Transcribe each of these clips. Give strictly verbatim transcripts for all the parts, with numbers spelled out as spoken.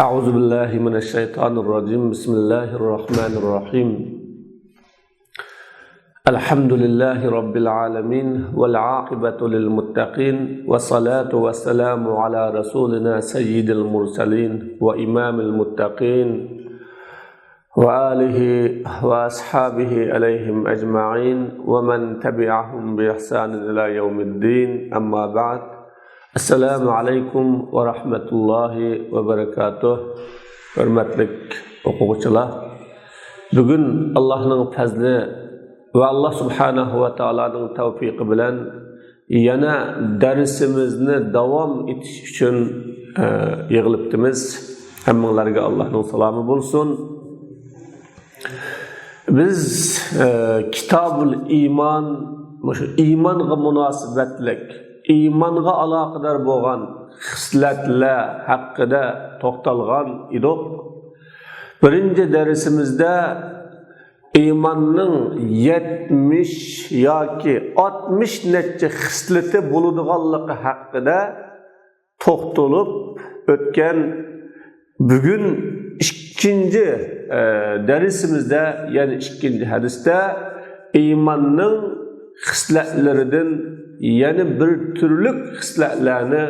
أعوذ بالله من الشيطان الرجيم. بسم الله الرحمن الرحيم. الحمد لله رب العالمين، والعاقبة للمتقين، والصلاة والسلام على رسولنا سيد المرسلين وإمام المتقين، وآله وأصحابه عليهم أجمعين، ومن تبعهم بإحسان إلى يوم الدين. أما بعد. السلام عليكم ورحمة الله وبركاته. ھۆرمەتلىك ئوقۇغۇچىلار، بۈگۈن ئاللاھنىڭ پەزلى ۋە ئاللاھ سۇبھانەھۇ ۋە تائالانىڭ تەۋپىقى بىلەن يەنە دەرسىمىزنى داۋام ئېتىش ئۈچۈن، ئە، يىغىلىپتىمىز. ھەممىڭلارگە ئاللاھنىڭ سالامى بولسۇن. بىز، ئە، كىتابۇل ئىمان، مۇشۇ ئىمانغا مۇناسىۋەتلىك، ئىمانغا ئالاقىدار بولغان خىسلەتلەر ھەققىدە توختالغان ئىدۇق. بىرىنچى دەرسىمىزدە ئىماننىڭ يەتمىش ياكى ئاتمىش نەچچە خىسلىتى بولىدىغانلىقى ھەققىدە توختىلىپ ئۆتكەن. بۈگۈن ئىككىنچى، ئە، دەرسىمىزدە، يەنى ئىككىنچى ھەدىستە ئىماننىڭ خىسلەتلىرىدىن يەنە بىر تۈرلۈك خىسلەتلەرنى،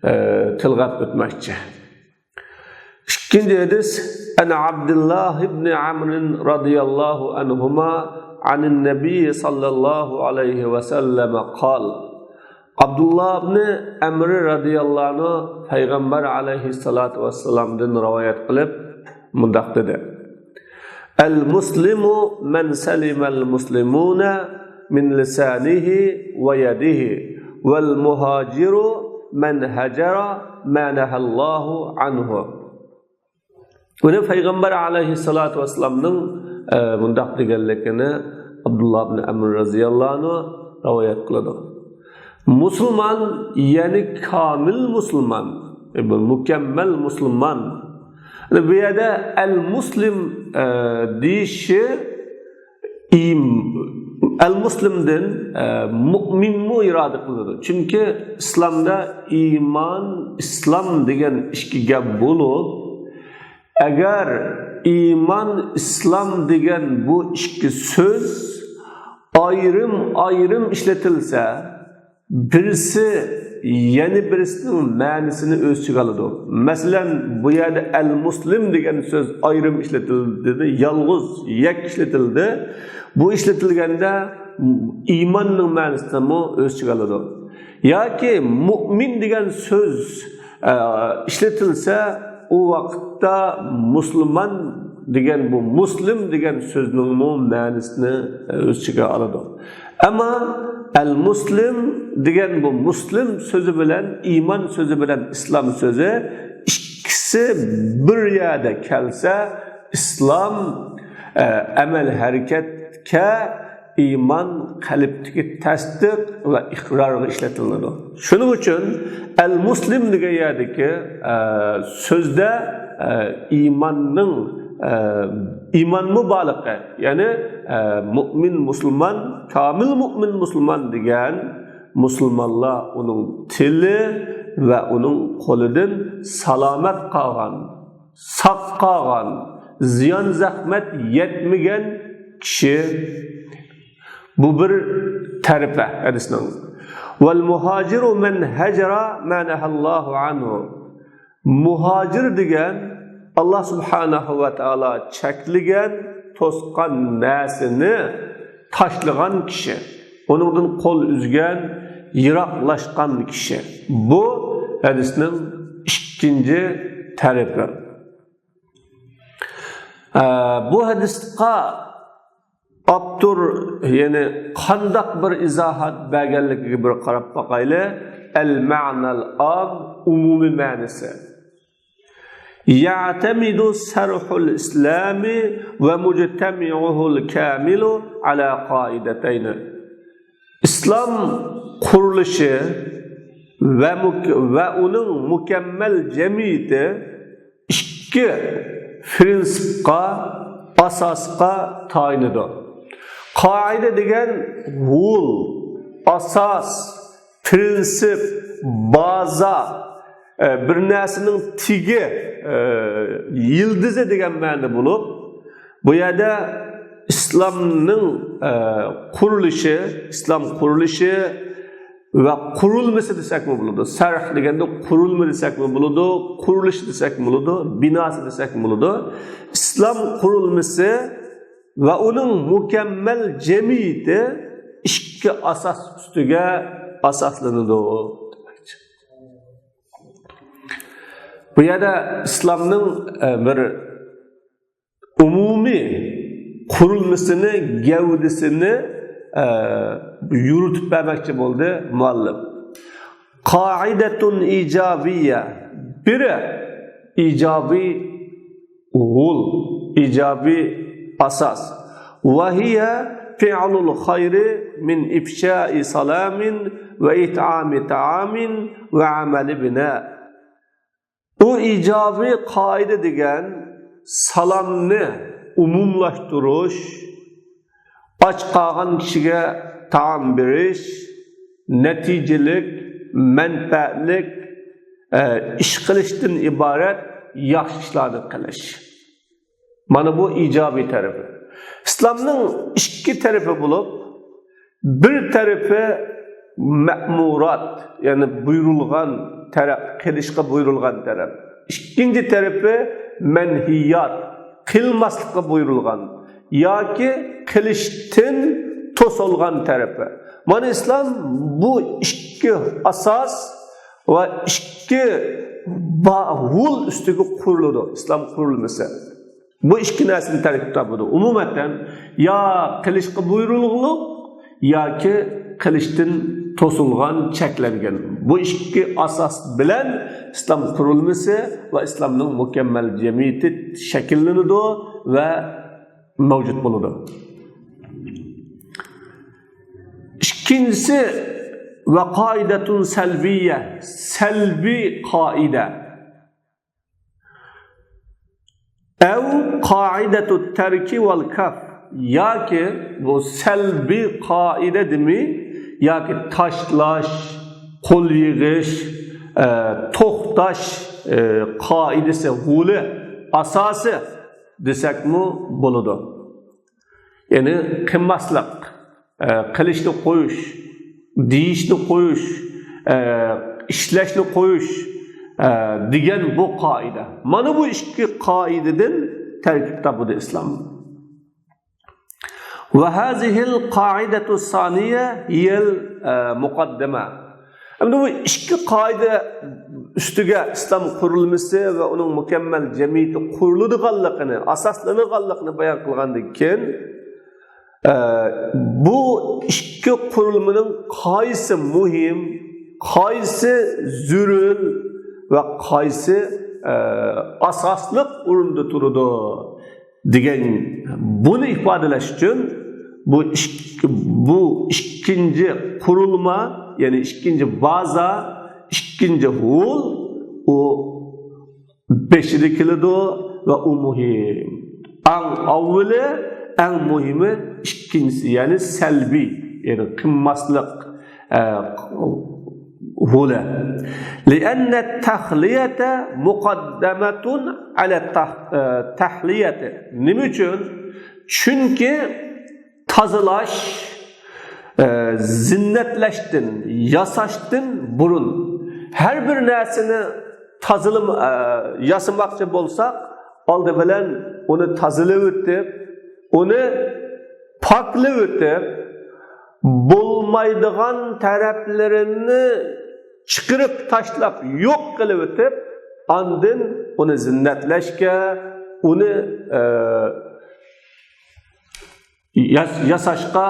ئە، تىلغاپ ئۆتمەكچى. ئىككىنچى ھەدىس، عن عبد الله بن عمرو رضي الله عنهما عن النبي صلى الله عليه وسلم قال، ئابدۇللا ئىبنى ئەمر رەزىياللاھۇ ئەنھۇ پەيغەمبەر ئەلەيھىسسالاتۇ ۋەسسالامدىن رىۋايەت قىلىپ مۇنداق دېدى: المسلم من سلم المسلمون من لسانه ويده، والمهاجر من هجر ما نهى الله عنه. بۇنى پەيغەمبەر ئەلەيھىسسالاتۇ ۋەسسالامنىڭ، ئە، مۇنداق دېگەنلىكىنى ئابدۇللا ئىبن ئەمر رەزىياللاھۇ ئەنھۇ رىۋايەت قىلىدۇ. مۇسۇلمان، يەنى كامىل مۇسۇلمان، ئە، بۇ مۇكەممەل مۇسۇلمان. بۇ يەردە ئەل مۇسلىم، ئە، دېيىشى، ئىم-، ئەل مۇسلىمدىن، ئە، مۇئمىنمۇ ئىرادە قىلىدۇ. چۈنكى ئىسلامدا ئىمان، ئىسلام دېگەن ئىككى گەپ بولۇپ، ئەگەر ئىمان، ئىسلام دېگەن بۇ ئىككى سۆز ئايرىم-ئايرىم ئىشلىتىلسە، بىرسى يەنە بىرسىنىڭ مەنىسىنى ئۆز ئىچىگە ئالىدۇ. مەسىلەن، بۇ يەردە ئەل مۇسلىم دېگەن سۆز ئايرىم ئىشلىتىلدى، يالغۇز، يەككە ئىشلىتىلدى. بۇ ئىشلىتىلگەندە ئىماننىڭ مەنىسىنىمۇ ئۆز ئىچىگە ئالىدۇ. ياكى مۇئمىن دېگەن سۆز، ئە، ئىشلىتىلسە، ئۇ ۋاقىتتا مۇسۇلمان دېگەن، بۇ مۇسلىم دېگەن سۆزنىڭمۇ مەنىسىنى ئۆز ئىچىگە ئالىدۇ. ئەمما ئەل مۇسلىم دېگەن بۇ مۇسلىم سۆزى بىلەن ئىمان سۆزى بىلەن ئىسلام سۆزى ئىككىسى بىر يەردە كەلسە، ئىسلام، ئە، ئەمەل ھەرىكەتكە، ئىمان قەلبتىكى تەستىق ۋە ئىقرارغا ئىشلىتىلىدۇ. شۇنىڭ ئۈچۈن ئەل مۇسلىم دېگەن يەردىكى، ئە، سۆزدە، ئە، ئىماننىڭ، ئە، ئىمان مۇبالىغە، يەنى، ئە، مۇئمىن مۇسۇلمان، كامىل مۇئمىن مۇسۇلمان دېگەن مۇسۇلمانلار ئۇنىڭ تىلى ۋە ئۇنىڭ قولىدىن سالامەت قالغان، ساق قالغان، زىيان زەخمەت يەتمىگەن كىشى. بۇ بىر تەرىپى ھەدىسنىڭ. والمهاجر من هجر ما نهى الله عنه. مۇھاجىر دېگەن ئاللا سۇبھانەھۇ ۋە تائالا چەكلىگەن، توسقان نەرسىنى تاشلىغان كىشى، ئۇنىڭدىن قول ئۈزگەن، يىراقلاشقان كىشى. بۇ ھەدىسنىڭ ئىككىنچى تەرىپى. ئە، بۇ ھەدىسقا ئاپتور، يەنى قانداق بىر ئىزاھات بەرگەنلىكىگە بىر قاراپ باقايلى. ئەل مەنەل ئام، ئومۇمىي مەنىسى. يعتمد شرح الإسلام ومجتمعه الكامل على قاعدتين. ئىسلام قۇرۇلۇشى ۋە مۇك-، ۋە ئۇنىڭ مۇكەممەل جەمئىيىتى ئىككى پىرىنسىپقا، ئاساسقا تايىنىدۇ. قائىدە دېگەن رول، ئاساس، پىرىنسىپ، بازا، ئە، بىر نەرسىنىڭ تېگى، ئە، يىلدىزى دېگەن مەنىدە بولۇپ، بۇ يەردە ئىسلامنىڭ، ئە، قۇرۇلۇشى، ئىسلام قۇرۇلۇشى ۋە قۇرۇلمىسى دېسەكمۇ بولىدۇ. سەرھ دېگەندە قۇرۇلما دېسەكمۇ بولىدۇ، قۇرۇلۇش دېسەكمۇ بولىدۇ، بىناسى دېسەكمۇ بولىدۇ. ئىسلام قۇرۇلمىسى ۋە ئۇنىڭ مۇكەممەل جەمئىيىتى ئىككى ئاساس ئۈستىگە ئاساسلىنىدۇ. بۇ يەردە ئىسلامنىڭ، ئە، بىر ئومۇمىي قۇرۇلمىسىنى، گەۋدىسىنى، ئە، يورۇتۇپ بەرمەكچى بولدى مۇئەللىم. قائىدەتۇن ئىجابىيە، بىر ئىجابىي غول، ئىجابىي ئاساس. وهي فعل الخير من إفشاء سلام وإطعام طعام وعمل بناء. ئۇ ئىجابىي قائىدە دېگەن سالامنى ئومۇملاشتۇرۇش، ئاچ قالغان كىشىگە تائام بېرىش، نەتىجىلىك، مەنپەئەتلىك، ئە، ئىش قىلىشتىن ئىبارەت ياخشى ئىشلارنى قىلىش. مانا بۇ ئىجابىي تەرىپى. ئىسلامنىڭ ئىككى تەرىپى بولۇپ، بىر تەرىپى مەمۇرات، يەنى بۇيرۇلغان تەرەپ، قىلىشقا بۇيرۇلغان تەرەپ. ئىككىنچى تەرىپى مەنھىيات، قىلماسلىققا بۇيرۇلغان ياكى قىلىشتىن توسۇلغان تەرىپى. مانا ئىسلام بۇ ئىككى ئاساس ۋە ئىككى با-، غول ئۈستىگە قۇرۇلىدۇ ئىسلام قۇرۇلمىسى. بۇ ئىككى نەرسىنى تەركىب تاپىدۇ. ئومۇمەن، يا قىلىشقا بۇيرۇلغۇلۇق، ياكى قىلىشتىن توسۇلغان، چەكلەنگەن. بۇ ئىككى ئاساس بىلەن ئىسلام قۇرۇلمىسى ۋە ئىسلامنىڭ مۇكەممەل جەمئىيىتى شەكىللىنىدۇ ۋە مەۋجۇت بولىدۇ. ئىككىنچىسى، ۋە قائىدەتۇن سەلبىيە، سەلبىي قائىدە. ئەۋ قائىدەتۇ تەركى ۋەل كەف، ياكى بۇ سەلبىي قائىدە دېمى، ياكى تاشلاش، قول يىغىش، ئە، توختاش، ئە، قائىدىسى، غولى، ئاساسى دېسەكمۇ بولىدۇ. يەنى قىلماسلىق، ئە، قىلىشنى قويۇش، دېيىشنى قويۇش، ئە، ئىشلەشنى قويۇش، ئە، دېگەن بۇ قائىدە. مانا بۇ ئىككى قائىدىدىن تەركىب تاپىدۇ ئىسلام. ۋە ھازىھىل قائىدەتۇ سانىيە ھىيەل، ئە، مۇقەددەمە. ئەمدى بۇ ئىككى قائىدە ئۈستىگە ئىسلام قۇرۇلمىسى ۋە ئۇنىڭ مۇكەممەل جەمئىيىتى قۇرۇلىدىغانلىقىنى، ئاساسلىنىدىغانلىقىنى بايان قىلغاندىن كېيىن، ئە، بۇ ئىككى قۇرۇلمىنىڭ قايسى مۇھىم، قايسى زۆرۈر ۋە قايسى، ئە، ئاساسلىق ئورۇندا تۇرىدۇ دېگەن، بۇنى ئىپادىلەش ئۈچۈن بۇ ئىك-، بۇ ئىككىنچى قۇرۇلما، يەنى ئىككىنچى بازا، ئىككىنچى غول، ئۇ بېشىدا كېلىدۇ ۋە ئۇ مۇھىم. ئەڭ ئاۋۋىلى، ئەڭ مۇھىمى ئىككىنچىسى، يەنى سەلبىي، يەنى قىلماسلىق، ئە، غولى. لأن التخلية مقدمة على التخ-، ئە، تخلية. نېمە ئۈچۈن؟ چۈنكى تازىلاش، ئە، زىننەتلەشتىن، ياساشتىن بۇرۇن، ھەر بىر نەرسىنى تازىلىم-، ئە، ياسىماقچى بولساق، ئالدى بىلەن ئۇنى تازىلىۋېتىپ، ئۇنى پاكلىۋېتىپ، بولمايدىغان تەرەپلىرىنى چىقىرىپ تاشلاپ، يوق قىلىۋېتىپ، ئاندىن ئۇنى زىننەتلەشكە، ئۇنى، ئە، ياس-، ياساشقا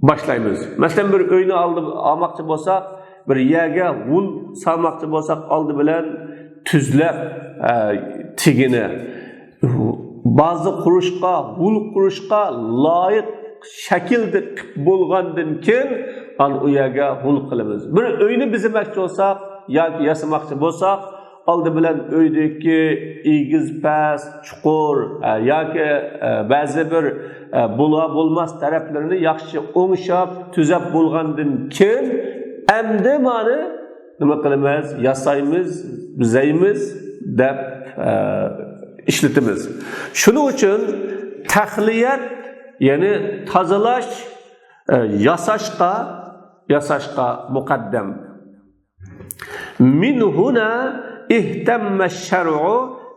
باشلايمىز. مەسىلەن، بىر ئۆينى ئالدى-، ئالماقچى بولساق، بىر يەرگە ھۇل سالماقچى بولساق، ئالدى بىلەن تۈزلەپ، ئە، تېگىنى، بازا قۇرۇشقا، ھۇل قۇرۇشقا لايىق شەكىلدە قىلىپ بولغاندىن كېيىن، ئان ئۇ يەرگە ھۇل قىلىمىز. بىر ئۆينى بېزىمەكچى بولساق ياكى ياسىماقچى بولساق، ئالدى بىلەن ئۆيدىكى ئېگىز پەس، چۇقۇر، ئە، ياكى، ئە، بەزى بىر، ئە، بولا بولماس تەرەپلىرىنى ياخشى ئوڭشاپ، تۈزەپ بولغاندىن كېيىن، ئەمدى مانى نېمە قىلىمىز؟ ياسايمىز، بېزەيمىز، دەپ، ئە، ئىشلىتىمىز. شۇنىڭ ئۈچۈن تەخلىيەت، يەنى تازىلاش، ئە، ياساشقا، ياساشقا مۇقەددەم. من هنا اهتم الشرع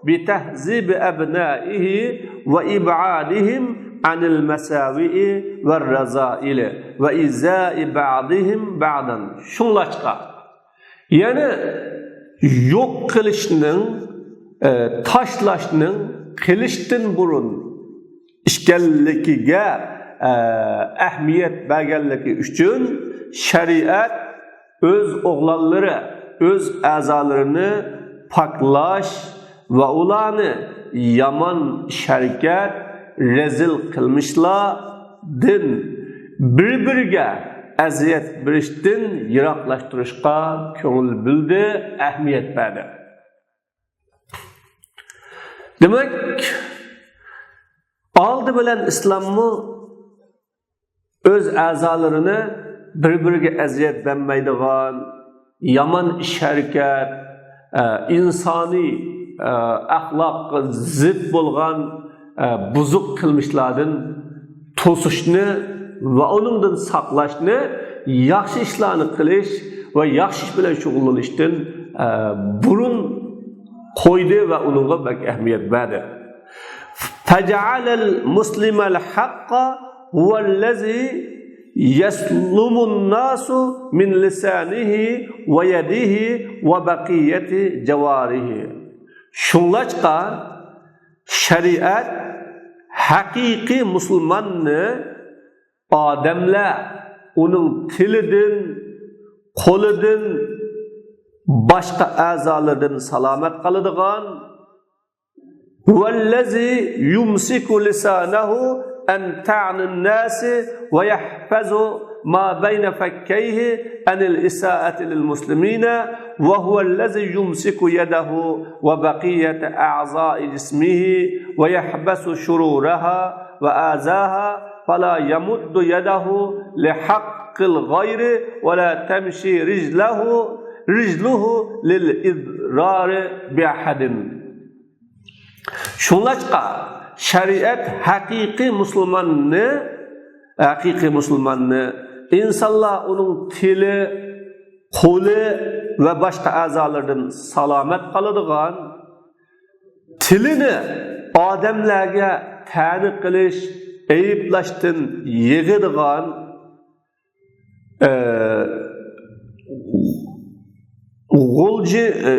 بتهذيب أبنائه وإبعادهم عن المساوئ والرذائل وإيذاء بعضهم بعضا. شۇڭلاشقا، يەنى يوق قىلىشنىڭ، ئە، تاشلاشنىڭ قىلىشتىن بۇرۇن ئىكەنلىكىگە، ئە، ئەھمىيەت بەرگەنلىكى ئۈچۈن شەرىئەت ئۆز ئوغلانلىرى، ئۆز ئەزالىرىنى پاكلاش ۋە ئۇلارنى يامان ئىش-ھەرىكەت، رەزىل قىلمىشلاردىن، بىر-بىرىگە ئەزىيەت بېرىشتىن يىراقلاشتۇرۇشقا كۆڭۈل بۆلدى، ئەھمىيەت بەردى. دېمەك، ئالدى بىلەن ئىسلاممۇ ئۆز ئەزالىرىنى بىر-بىرىگە ئەزىيەت بەرمەيدىغان، يامان ئىش-ھەرىكەت، ئە، ئىنسانىي، ئە، ئەخلاققا زىت بولغان، ئە، بۇزۇق قىلمىشلاردىن توسۇشنى ۋە ئۇنىڭدىن ساقلاشنى، ياخشى ئىشلارنى قىلىش ۋە ياخشى ئىش بىلەن شۇغۇللىنىشتىن، ئە، بۇرۇن قويدى ۋە ئۇنىڭغا بەك ئەھمىيەت بەردى. فجعل المسلم الحق هو الذي يسلم الناس من لسانه ويده وبقية جوارحه. شۇڭلاشقا، شەرىئەت ھەقىقىي مۇسۇلماننى ئادەملەر ئۇنىڭ تىلىدىن، قولىدىن، باشقا ئەزالىرىدىن سالامەت قالىدىغان، هو الذي يمسك لسانه عن طعن الناس ويحفظ ما بين فكيه عن الإساءة للمسلمين، وهو الذي يمسك يده وبقية أعضاء جسمه ويحبس شرورها وأذاها، فلا يمد يده لحق الغير ولا تمشي رجله، رجله للإضرار بأحد. شۇڭلاشقا، شەرىئەت ھەقىقىي مۇسۇلماننى، ھەقىقىي مۇسۇلماننى، ئىنسانلار ئۇنىڭ تىلى، قولى ۋە باشقا ئەزالىرىدىن سالامەت قالىدىغان، تىلىنى ئادەملەرگە تەنە قىلىش، ئەيىبلەشتىن يىغىدىغان، ئە، غۇلجا، ئە،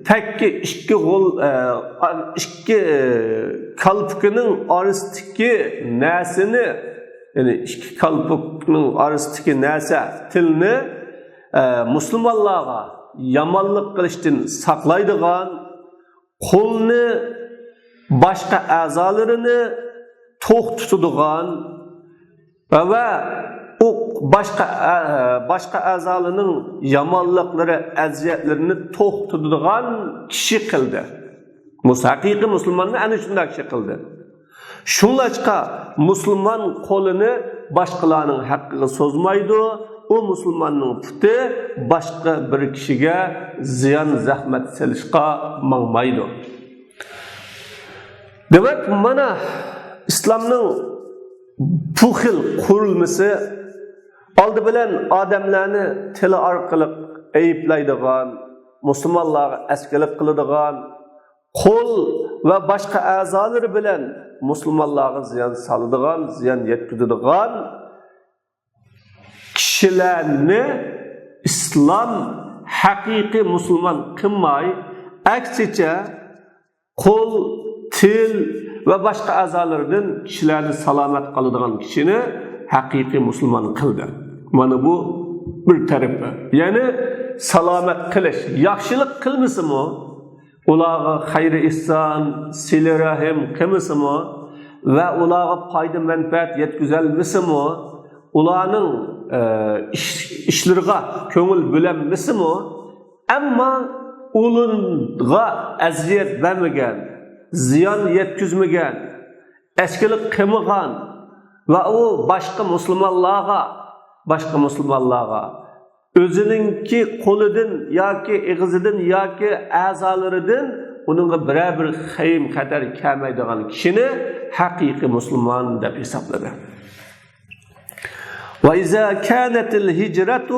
تەككە ئىككى غول، ئە، ئىككى، ئە، كالپۇكىنىڭ ئارىسىدىكى نەرسىنى، يەنى ئىككى كالپۇكنىڭ ئارىسىدىكى نەرسە، تىلنى، ئە، مۇسۇلمانلارغا يامانلىق قىلىشتىن ساقلايدىغان، قولنى، باشقا ئەزالىرىنى توختىتىدىغان ۋە ئۇ باشقا، ئە، باشقا ئەزالىرىنىڭ يامانلىقلىرى، ئەزىيەتلىرىنى توختىتىدىغان كىشى قىلدى. مۇس-، ھەقىقىي مۇسۇلماننى ئەنە شۇنداق كىشى قىلدى. شۇڭلاشقا مۇسۇلمان قولىنى باشقىلارنىڭ ھەققىگە سوزمايدۇ، ئۇ مۇسۇلماننىڭ پۇتى باشقا بىر كىشىگە زىيان، زەخمەت سېلىشقا ماڭمايدۇ. دېمەك، مانا ئىسلامنىڭ بۇ خىل قۇرۇلمىسى ئالدى بىلەن ئادەملەرنى تىلى ئارقىلىق ئەيىبلەيدىغان، مۇسۇلمانلارغا ئەسكىلىك قىلىدىغان، قول ۋە باشقا ئەزالىرى بىلەن مۇسۇلمانلارغا زىيان سالىدىغان، زىيان يەتكۈزىدىغان كىشىلەرنى ئىسلام ھەقىقىي مۇسۇلمان قىلماي، ئەكسىچە، قول، تىل ۋە باشقا ئەزالىرىدىن كىشىلەرنى سالامەت قىلىدىغان كىشىنى ھەقىقىي مۇسۇلمان قىلدى. مانا بۇ بىر تەرىپى. يەنى سالامەت قىلىش، ياخشىلىق قىلمىسىمۇ، ئۇلارغا خەير ئېھسان، سىلە رەھىم قىلمىسىمۇ ۋە ئۇلارغا پايدا مەنپەئەت يەتكۈزەلمىسىمۇ، ئۇلارنىڭ، ئە، ئىش-، ئىشلىرىغا كۆڭۈل بۆلەلمىسىمۇ، ئەمما ئۇلارغا ئەزىيەت بەرمىگەن، زىيان يەتكۈزمىگەن، ئەسكىلىك قىلمىغان ۋە ئۇ باشقا مۇسۇلمانلارغا، باشقا مۇسۇلمانلارغا ئۆزىنىڭكى قولىدىن ياكى ئېغىزىدىن ياكى ئەزالىرىدىن ئۇنىڭغا بىرەر بىر خېيىم خەتەر كەلمەيدىغان كىشىنى ھەقىقىي مۇسۇلمان دەپ ھېسابلىدى. وإذا كانت الهجرة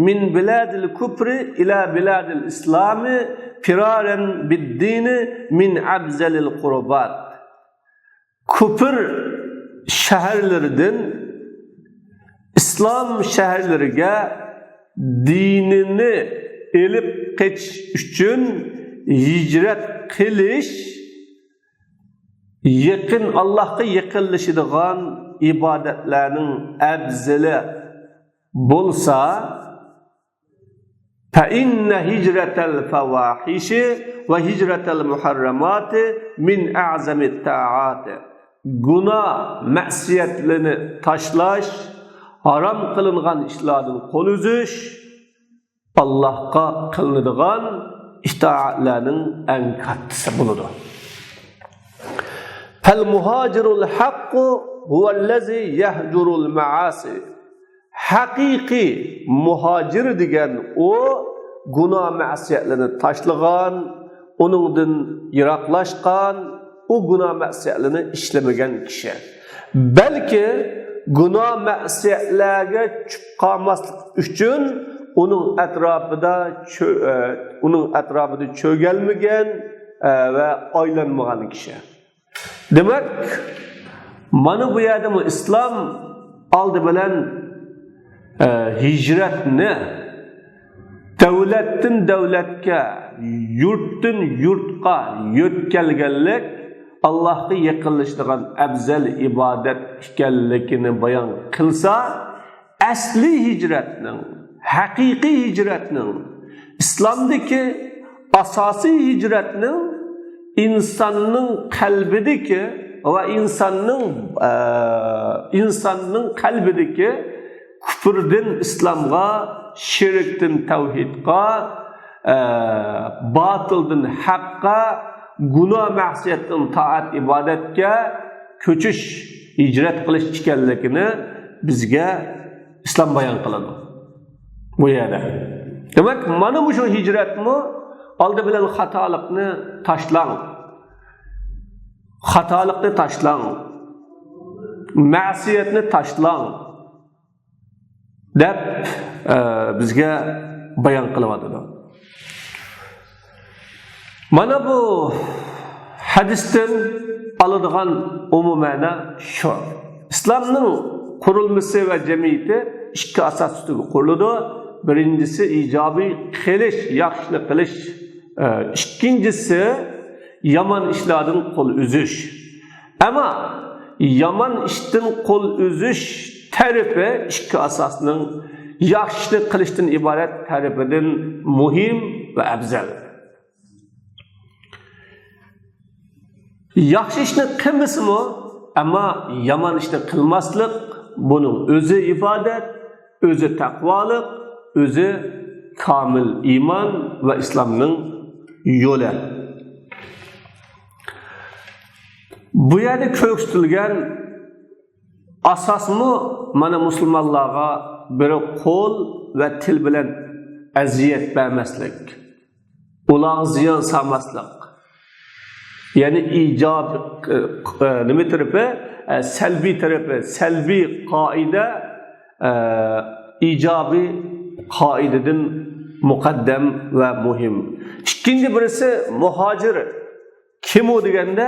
من بلاد الكفر إلى بلاد الإسلام فرارا بالدين من أفضل القربات. كۇفر شەھەرلىرىدىن ئىسلام شەھەرلىرىگە دىنىنى ئېلىپ قېچىش ئۈچۈن ھىجرەت قىلىش يېقىن، ئاللاھقا يېقىنلىشىدىغان ئىبادەتلەرنىڭ ئەۋزىلى بولسا، فإن هجرة الفواحش وهجرة المحرمات من أعظم الطاعات. گۇناھ مەسىيەتلىرىنى تاشلاش، ھارام قىلىنغان ئىشلاردىن قول ئۈزۈش، ئاللاھقا قىلىنىدىغان ئىتائەتلەرنىڭ ئەڭ كاتتىسى بولىدۇ. فالمهاجر الحق هو الذي يهجر المعاصي. ھەقىقىي مۇھاجىر دېگەن ئۇ گۇناھ مەسىيەتلىرىنى تاشلىغان، ئۇنىڭدىن يىراقلاشقان، ئۇ گۇناھ مەسىيەتلىرىنى ئىشلىمىگەن كىشى. بەلكى گۇناھ مەسىيەتلەرگە چۈشۈپ قالماسلىق ئۈچۈن ئۇنىڭ ئەتراپىدا چۆ-، ئە، ئۇنىڭ ئەتراپىدا چۆگەلمىگەن، ئە، ۋە ئايلانمىغان كىشى. دېمەك، مانا بۇ يەردىمۇ ئىسلام ئالدى بىلەن، ئە، ھىجرەتنى دەۋلەتتىن دەۋلەتكە، يۇرتتىن يۇرتقا يۆتكەلگەنلىك ئاللاھقا يېقىنلىشىدىغان ئەۋزەل ئىبادەت ئىكەنلىكىنى بايان قىلسا، ئەسلىي ھىجرەتنىڭ، ھەقىقىي ھىجرەتنىڭ، ئىسلامدىكى ئاساسىي ھىجرەتنىڭ ئىنساننىڭ قەلبىدىكى ۋە ئىنساننىڭ، ئە، ئىنساننىڭ قەلبىدىكى كۇفردىن ئىسلامغا، شىركتىن تەۋھىدقا، ئە، باتىلدىن ھەققە، گۇناھ مەسىيەتتىن تائەت ئىبادەتكە كۆچۈش، ھىجرەت قىلىش ئىكەنلىكىنى بىزگە ئىسلام بايان قىلىدۇ بۇ يەردە. دېمەك، مانا مۇشۇ ھىجرەتمۇ ئالدى بىلەن خاتالىقنى تاشلاڭ، خاتالىقنى تاشلاڭ، مەسىيەتنى تاشلاڭ دەپ، ئە، بىزگە بايان قىلىۋاتىدۇ. مانا بۇ ھەدىستىن ئالىدىغان ئومۇمەنە شۇ. ئىسلامنىڭ قۇرۇلمىسى ۋە جەمئىيىتى ئىككى ئاساس ئۈستىگە قۇرۇلىدۇ. بىرىنچىسى ئىجابىي قىلىش، ياخشىنى قىلىش. ئە، ئىككىنچىسى يامان ئىشلاردىن قول ئۈزۈش. ئەمما يامان ئىشتىن قول ئۈزۈش تەرىپى ئىككى ئاساسنىڭ ياخشىنى قىلىشتىن ئىبارەت تەرىپىدىن مۇھىم ۋە ئەۋزەل. ياخشى ئىشنى قىلمىسىمۇ، ئەمما يامان ئىشنى قىلماسلىق، بۇنىڭ ئۆزى ئىبادەت، ئۆزى تەقۋالىق، ئۆزى كامىل ئىمان ۋە ئىسلامنىڭ يولى. بۇ يەردە كۆرسىتىلگەن ئاساسمۇ مانا مۇسۇلمانلارغا بىر قول ۋە تىل بىلەن ئەزىيەت بەرمەسلىك، ئۇلارغا زىيان سالماسلىق. يەنى ئىجاب، ئە، ئە، نېمە تەرىپى؟ ئە، سەلبىي تەرىپى، سەلبىي قائىدە، ئە، ئىجابىي قائىدىدىن مۇقەددەم ۋە مۇھىم. ئىككىنچى بىرسى مۇھاجىر. كىم ئۇ دېگەندە،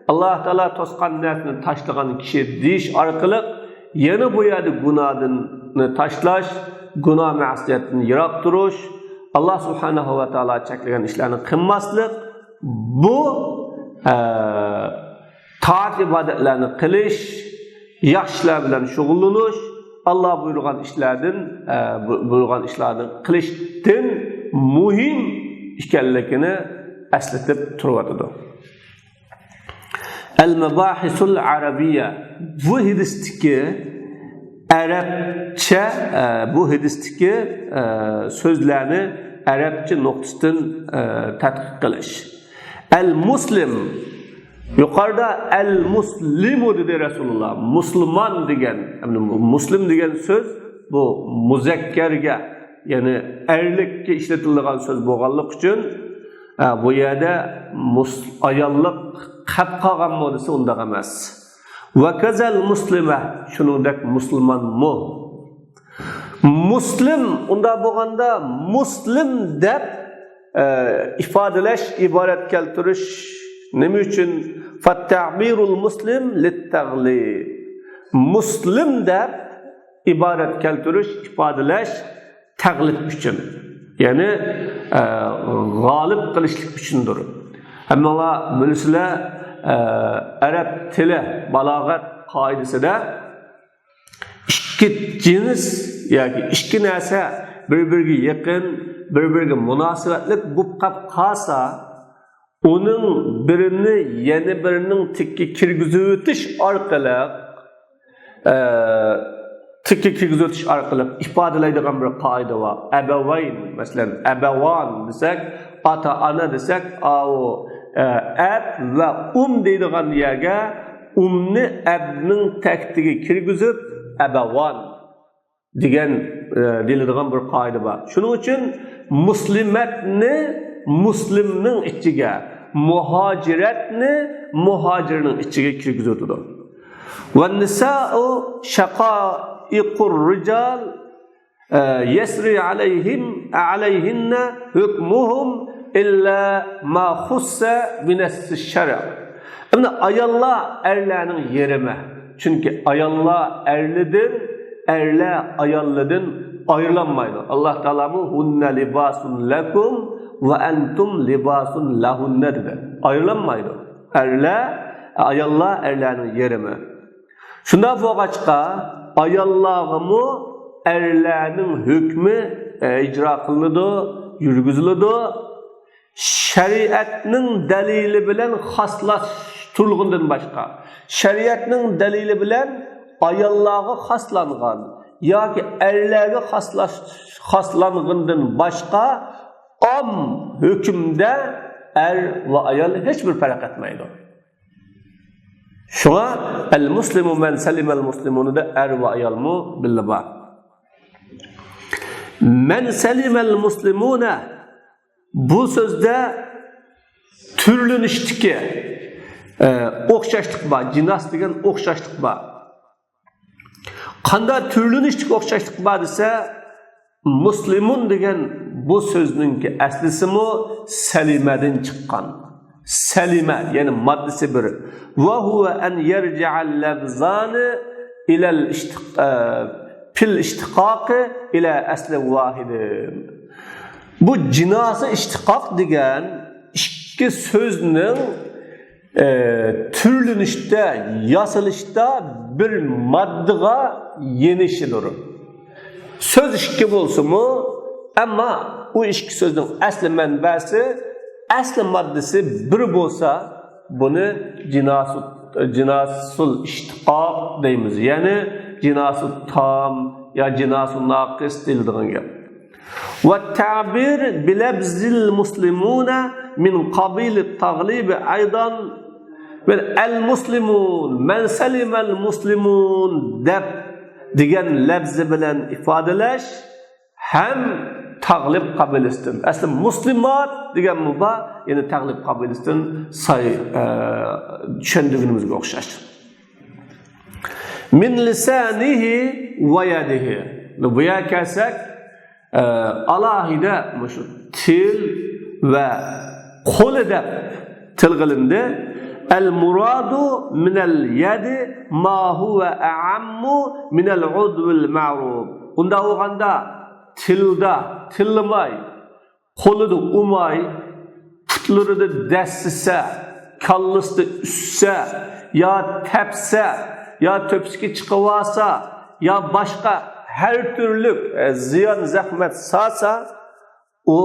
ئاللاھ تائالا توسقان نەرسىنى تاشلىغان كىشى دېيىش ئارقىلىق يەنە بۇ يەردە گۇناھنى تاشلاش، گۇناھ مەسىيەتتىن يىراق تۇرۇش، ئاللاھ سۇبھانەھۇ ۋە تائالا چەكلىگەن ئىشلارنى قىلماسلىق، بۇ، ئە، تائەت ئىبادەتلەرنى قىلىش، ياخشى ئىشلار بىلەن شۇغۇللىنىش، ئاللاھ بۇيرۇغان ئىشلاردىن، ئە، بۇ-، بۇيرۇغان ئىشلارنى قىلىشتىن مۇھىم ئىكەنلىكىنى ئەسلىتىپ تۇرۇۋاتىدۇ. ئەل مەباھىسۇل ئەرەبىيە. بۇ ھەدىستىكى ئەرەبچە، ئە، بۇ ھەدىستىكى، ئە، سۆزلەرنى ئەرەبچە نۇقتىسىدىن، ئە، تەتقىق قىلىش. ئەل مۇسلىم. يۇقىرىدا ئەل مۇسلىمۇ دېدى رەسۇلۇللاھ. مۇسۇلمان دېگەن، يەنى مۇسلىم دېگەن سۆز بۇ مۇزەككەرگە، يەنى ئەرلىككە ئىشلىتىلىدىغان سۆز بولغانلىقى ئۈچۈن، ھە، بۇ يەردە مۇس-، ئاياللىق قەپ قالغانمۇ دېسە، ئۇنداق ئەمەس. ۋەكەزەل مۇسلىمە، شۇنىڭدەك مۇسۇلمانمۇ. مۇسلىم، ئۇنداق بولغاندا مۇسلىم دەپ، ئە، ئىپادىلەش، ئىبارەت كەلتۈرۈش نېمە ئۈچۈن؟ فالتعبير المسلم للتغليب. مۇسلىم دەپ ئىبارەت كەلتۈرۈش، ئىپادىلەش تەغلىب ئۈچۈن، يەنى، ئە، غالىب قىلىشلىق ئۈچۈندۇر. ھەممىڭلار بىلىسىلەر، ئە، ئەرەب تىلى بالاغەت قائىدىسىدە ئىككى جىنس ياكى ئىككى نەرسە بىر-بىرىگە يېقىن، بىر-بىرىگە مۇناسىۋەتلىك بولۇپ قاپ قالسا، ئۇنىڭ بىرىنى يەنە بىرىنىڭ تېكىگە كىرگۈزۈۋېتىش ئارقىلىق، ئە، تېكىگە كىرگۈزۈۋېتىش ئارقىلىق ئىپادىلەيدىغان بىر قائىدە بار. ئەبەۋەين، مەسىلەن، ئەبەۋان دېسەك، ئاتا-ئانا دېسەك، ئاۋۇ، ئە، ئەب ۋە ئۇم دەيدىغان يەرگە ئۇمنى ئەبنىڭ تەكتىگە كىرگۈزۈپ، ئەبەۋان دېگەن، ئە، دېيىلىدىغان بىر قائىدە بار. شۇنىڭ ئۈچۈن مۇسلىمەتنى مۇسلىمنىڭ ئىچىگە، مۇھاجىرەتنى مۇھاجىرنىڭ ئىچىگە كىرگۈزۈۋېتىدۇ. ۋەننىسائۇ شەقائىقۇر رىجال، ئە، يەسرى ئەلەيھىم، ئەلەيھىننە ھۆكمۇھۇم ئىللا ما خۇسسە بىنەسسى شەرئ. ئەمدى ئاياللار ئەرلەرنىڭ يېرىمى. چۈنكى ئاياللار ئەرلىدىن، ئەرلەر ئاياللىدىن ئايرىلالمايدۇ. ئاللا تائالامۇ ھۇننە لىباسۇن لەكۇم ۋە ئەنتۇم لىباسۇن لەھۇننە دېدى. ئايرىلالمايدۇ. ئەرلەر، ئاياللار ئەرلەرنىڭ يېرىمى. شۇنداق بولغاچقا، ئاياللارغىمۇ ئەرلەرنىڭ ھۆكمى، ئە، ئىجرا قىلىنىدۇ، يۈرگۈزۈلىدۇ. شەرىئەتنىڭ دەلىلى بىلەن خاسلاشتۇرۇلغىنىدىن باشقا، شەرىئەتنىڭ دەلىلى بىلەن ئاياللارغا خاسلانغان ياكى ئەرلەرگە خاسلاش-، خاسلانغىنىدىن باشقا ئام ھۆكۈمدە ئەر ۋە ئايال ھېچبىر پەرق ئەتمەيدۇ. شۇڭا ئەل مۇسلىمۇ مەن سەلىمەل مۇسلىمۇنىدا ئەر ۋە ئايالمۇ بىللە بار. مەن سەلىمەل مۇسلىمۇنە، بۇ سۆزدە تۈرلىنىشتىكى، ئە، ئوخشاشلىق بار، جىناس دېگەن ئوخشاشلىق بار. قانداق تۈرلىنىشتىكى ئوخشاشلىق بار دېسە، مۇسلىمۇن دېگەن بۇ سۆزنىڭكى ئەسلىسىمۇ سەلىمەدىن چىققان. سەلىمە، يەنى ماددىسى بىر. ۋە ھۇۋە ئەن يەرجىئەل لەفزانى ئىلەل ئىشتىق-، ئە، فىل ئىشتىقاقى ئىلە ئەسلى ۋاھىدى. بۇ جىناسى ئىشتىقاق دېگەن ئىككى سۆزنىڭ ئە، تۈرلىنىشتە، ياسىلىشتا بىر ماددىغا يېنىشىدۇر. سۆز ئىككى بولسىمۇ، ئەمما ئۇ ئىككى سۆزنىڭ ئەسلى مەنبەسى، ئەسلى ماددىسى بىر بولسا، بۇنى جىناسۇ-، جىناسۇل ئىشتىقاق دەيمىز. يەنى جىناسۇ تام يا جىناسۇ ناقىس دېيىلىدىغان گەپ. والتعبير بلفظ المسلمون من قبيل التغليب أيضا. مەن ئەل مۇسلىمۇن، مەن سەلىمەل مۇسلىمۇن دەپ دېگەن لەپزى بىلەن ئىپادىلەش ھەم تەغلىب قەبىلىسىدىن. ئەسلى مۇسلىمات دېگەنمۇ بار، يەنى تەغلىب قەبىلىسىدىن ساي-، ئە، چۈشەندۈرگىنىمىزگە ئوخشاش. من لسانه ويده. بۇ يەرگە كەلسەك، ئە، ئالاھىدە مۇشۇ تىل ۋە قولى دەپ تىلغا ئېلىندى. المراد من اليد ما هو أعم من العضو المعروف. ئۇنداق بولغاندا تىلدا تىللىماي، قولىدا ئۇماي، پۇتلىرىدا دەسسىسە، كاللىسىدا ئۈسسە، يا تەپسە، يا تۆپىسىگە چىقىۋالسا، يا باشقا ھەر تۈرلۈك، ئە، زىيان زەخمەت سالسا، ئۇ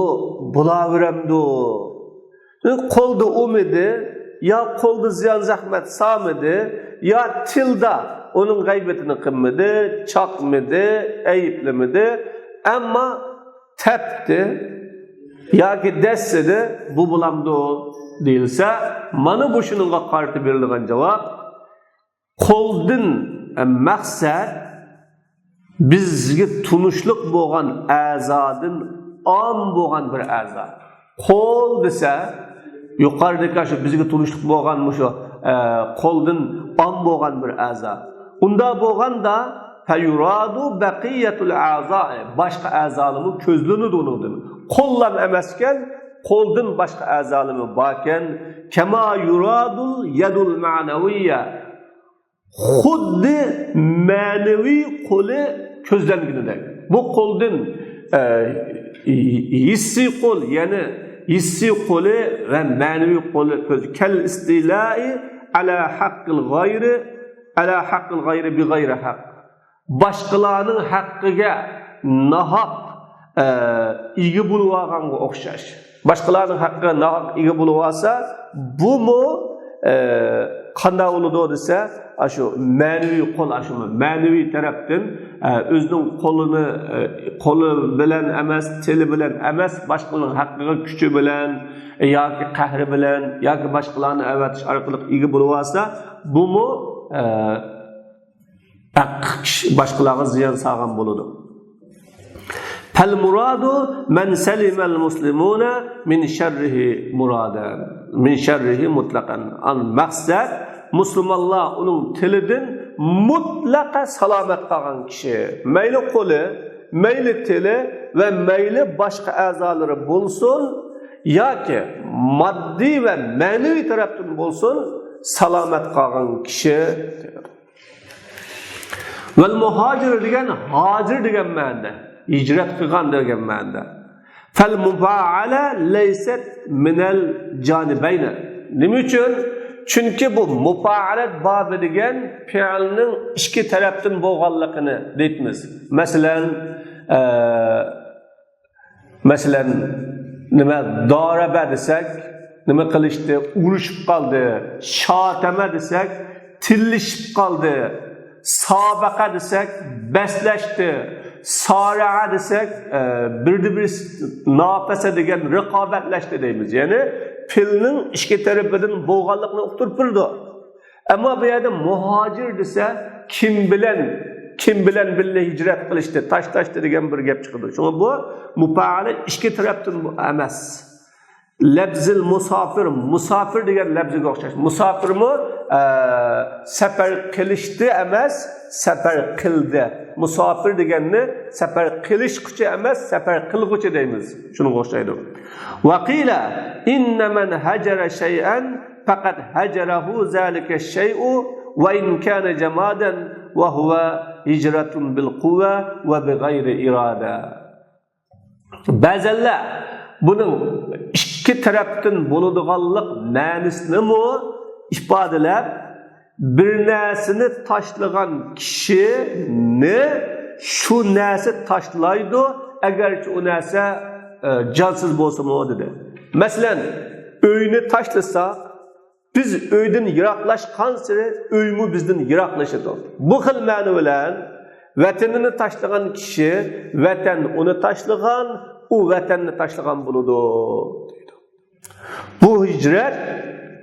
بولاۋېرەمدۇ؟ قولدا ئۇمىدى، يا قولدا زىيان زەخمەت سالمىدى، يا تىلدا ئۇنىڭ غەيۋىتىنى قىلمىدى، چاقمىدى، ئەيىبلىمىدى. ئەمما تەپتى ياكى دەسسىدى، بۇ بولامدۇ دېيىلسە، مانا بۇ شۇنىڭغا قارىتىپ بېرىلىدىغان جاۋاب. قولدىن، ئە، مەقسەت بىزگە تونۇشلۇق بولغان ئەزادىن ئام بولغان بىر ئەزا. قول دېسە، يۇقىرىدىكى شۇ بىزگە تونۇشلۇق بولغان مۇشۇ، ئە، قولدىن ئام بولغان بىر ئەزا. ئۇنداق بولغاندا، فيراد بقية الأعضاء، باشقا ئەزالىرىمۇ كۆزلىنىدۇ ئۇنىڭدىن. قوللام ئەمەسكەن، قولدىن باشقا ئەزالىرىمۇ باركەن. كما يراد اليد المعنوية، خۇددى مەنىۋى قولى كۆزلەنگىنىدەك. بۇ قولدىن، ئە، ھېسسىي قول، يەنى ھېسسىي قولى ۋە مەنىۋى قولى كۆز-، كالاستيلاء على حق الغير، على حق الغير بغير حق. باشقىلارنىڭ ھەققىگە ناھەق، ئە، ئىگە بولۇۋالغانغا ئوخشاش. باشقىلارنىڭ ھەققىگە ناھەق ئىگە بولۇۋالسا، بۇمۇ، ئە، قانداق بولىدۇ دېسە، ئاشۇ مەنىۋى قول، ئاشۇ مەنىۋى تەرەپتىن، ئە، ئۆزىنىڭ قولىنى، ئە، قولى بىلەن ئەمەس، تىلى بىلەن ئەمەس، باشقىلارنىڭ ھەققىگە كۈچى بىلەن ياكى قەھرى بىلەن ياكى باشقىلارنى ئەۋەتىش ئارقىلىق ئىگە بولۇۋالسا، بۇمۇ، ئە، ھەق كىشى باشقىلارغا زىيان سالغان بولىدۇ. فالمراد من سلم المسلمون من شره مرادا، من شره مطلقا. ئان مەقسەت مۇسۇلمانلار ئۇنىڭ تىلىدىن مۇتلەقە سالامەت قالغان كىشى. مەيلى قولى، مەيلى تىلى ۋە مەيلى باشقا ئەزالىرى بولسۇن، ياكى ماددىي ۋە مەنىۋى تەرەپتىن بولسۇن، سالامەت قالغان كىشى. ۋەل مۇھاجىر دېگەن ھاجىر دېگەن مەنىدە، ھىجرەت قىلغان دېگەن مەنىدە. فەل مۇپائەلە لەيسەت مىنەل جانىبەينى. نېمە ئۈچۈن؟ چۈنكى بۇ مۇپائەلەت بابى دېگەن پېئىلنىڭ ئىككى تەرەپتىن بولغانلىقىنى دەيمىز. مەسىلەن، ئە، مەسىلەن، نېمە، دارەبە دېسەك، نېمە قىلىشتى؟ ئۇرۇشۇپ قالدى. شاتەمە دېسەك، تىللىشىپ قالدى. سابەقە دېسەك، بەسلەشتى. سارەئە دېسەك، ئە، بىردە بىر ناپەسە دېگەن رىقابەتلەشتى دەيمىز. يەنى پېئىلنىڭ ئىككى تەرىپىدىن بولغانلىقىنى ئۇقتۇرۇپ بېرىدۇ. ئەمما بۇ يەردە مۇھاجىر دېسە، كىم بىلەن، كىم بىلەن بىللە ھىجرەت قىلىشتى، تاشلاشتى دېگەن بىر گەپ چىقىدۇ. شۇڭا بۇ مۇپائەلە ئىككى تەرەپتىن بۇ ئەمەس. لەفزىل مۇساپىر، مۇساپىر دېگەن لەفزىگە ئوخشاش. مۇساپىرمۇ، ئە، سەپەر قىلىشتى ئەمەس، سەپەر قىلدى. مۇساپىر دېگەننى سەپەر قىلىشقۇچى ئەمەس، سەپەر قىلغۇچى دەيمىز. شۇنىڭغا ئوخشايدۇ. وقيل إن من هجر شيئا فقد هجره ذلك الشيء وإن كان جمادا وهو هجرة بالقوة وبغير إرادة. بەزەنلەر بۇنىڭ ئىككى تەرەپتىن بولىدىغانلىق مەنىسىنىمۇ ئىپادىلەپ، بىر نەرسىنى تاشلىغان كىشىنى شۇ نەرسە تاشلايدۇ، ئەگەرچە ئۇ نەرسە، ئە، جانسىز بولسىمۇ، دېدى. مەسىلەن، ئۆينى تاشلىساق، بىز ئۆيدىن يىراقلاشقانسېرى ئۆيمۇ بىزدىن يىراقلىشىدۇ. بۇ خىل مەنە بىلەن ۋەتىنىنى تاشلىغان كىشى ۋەتەن ئۇنى تاشلىغان، ئۇ ۋەتەننى تاشلىغان بولىدۇ، دەيدۇ. بۇ ھىجرەت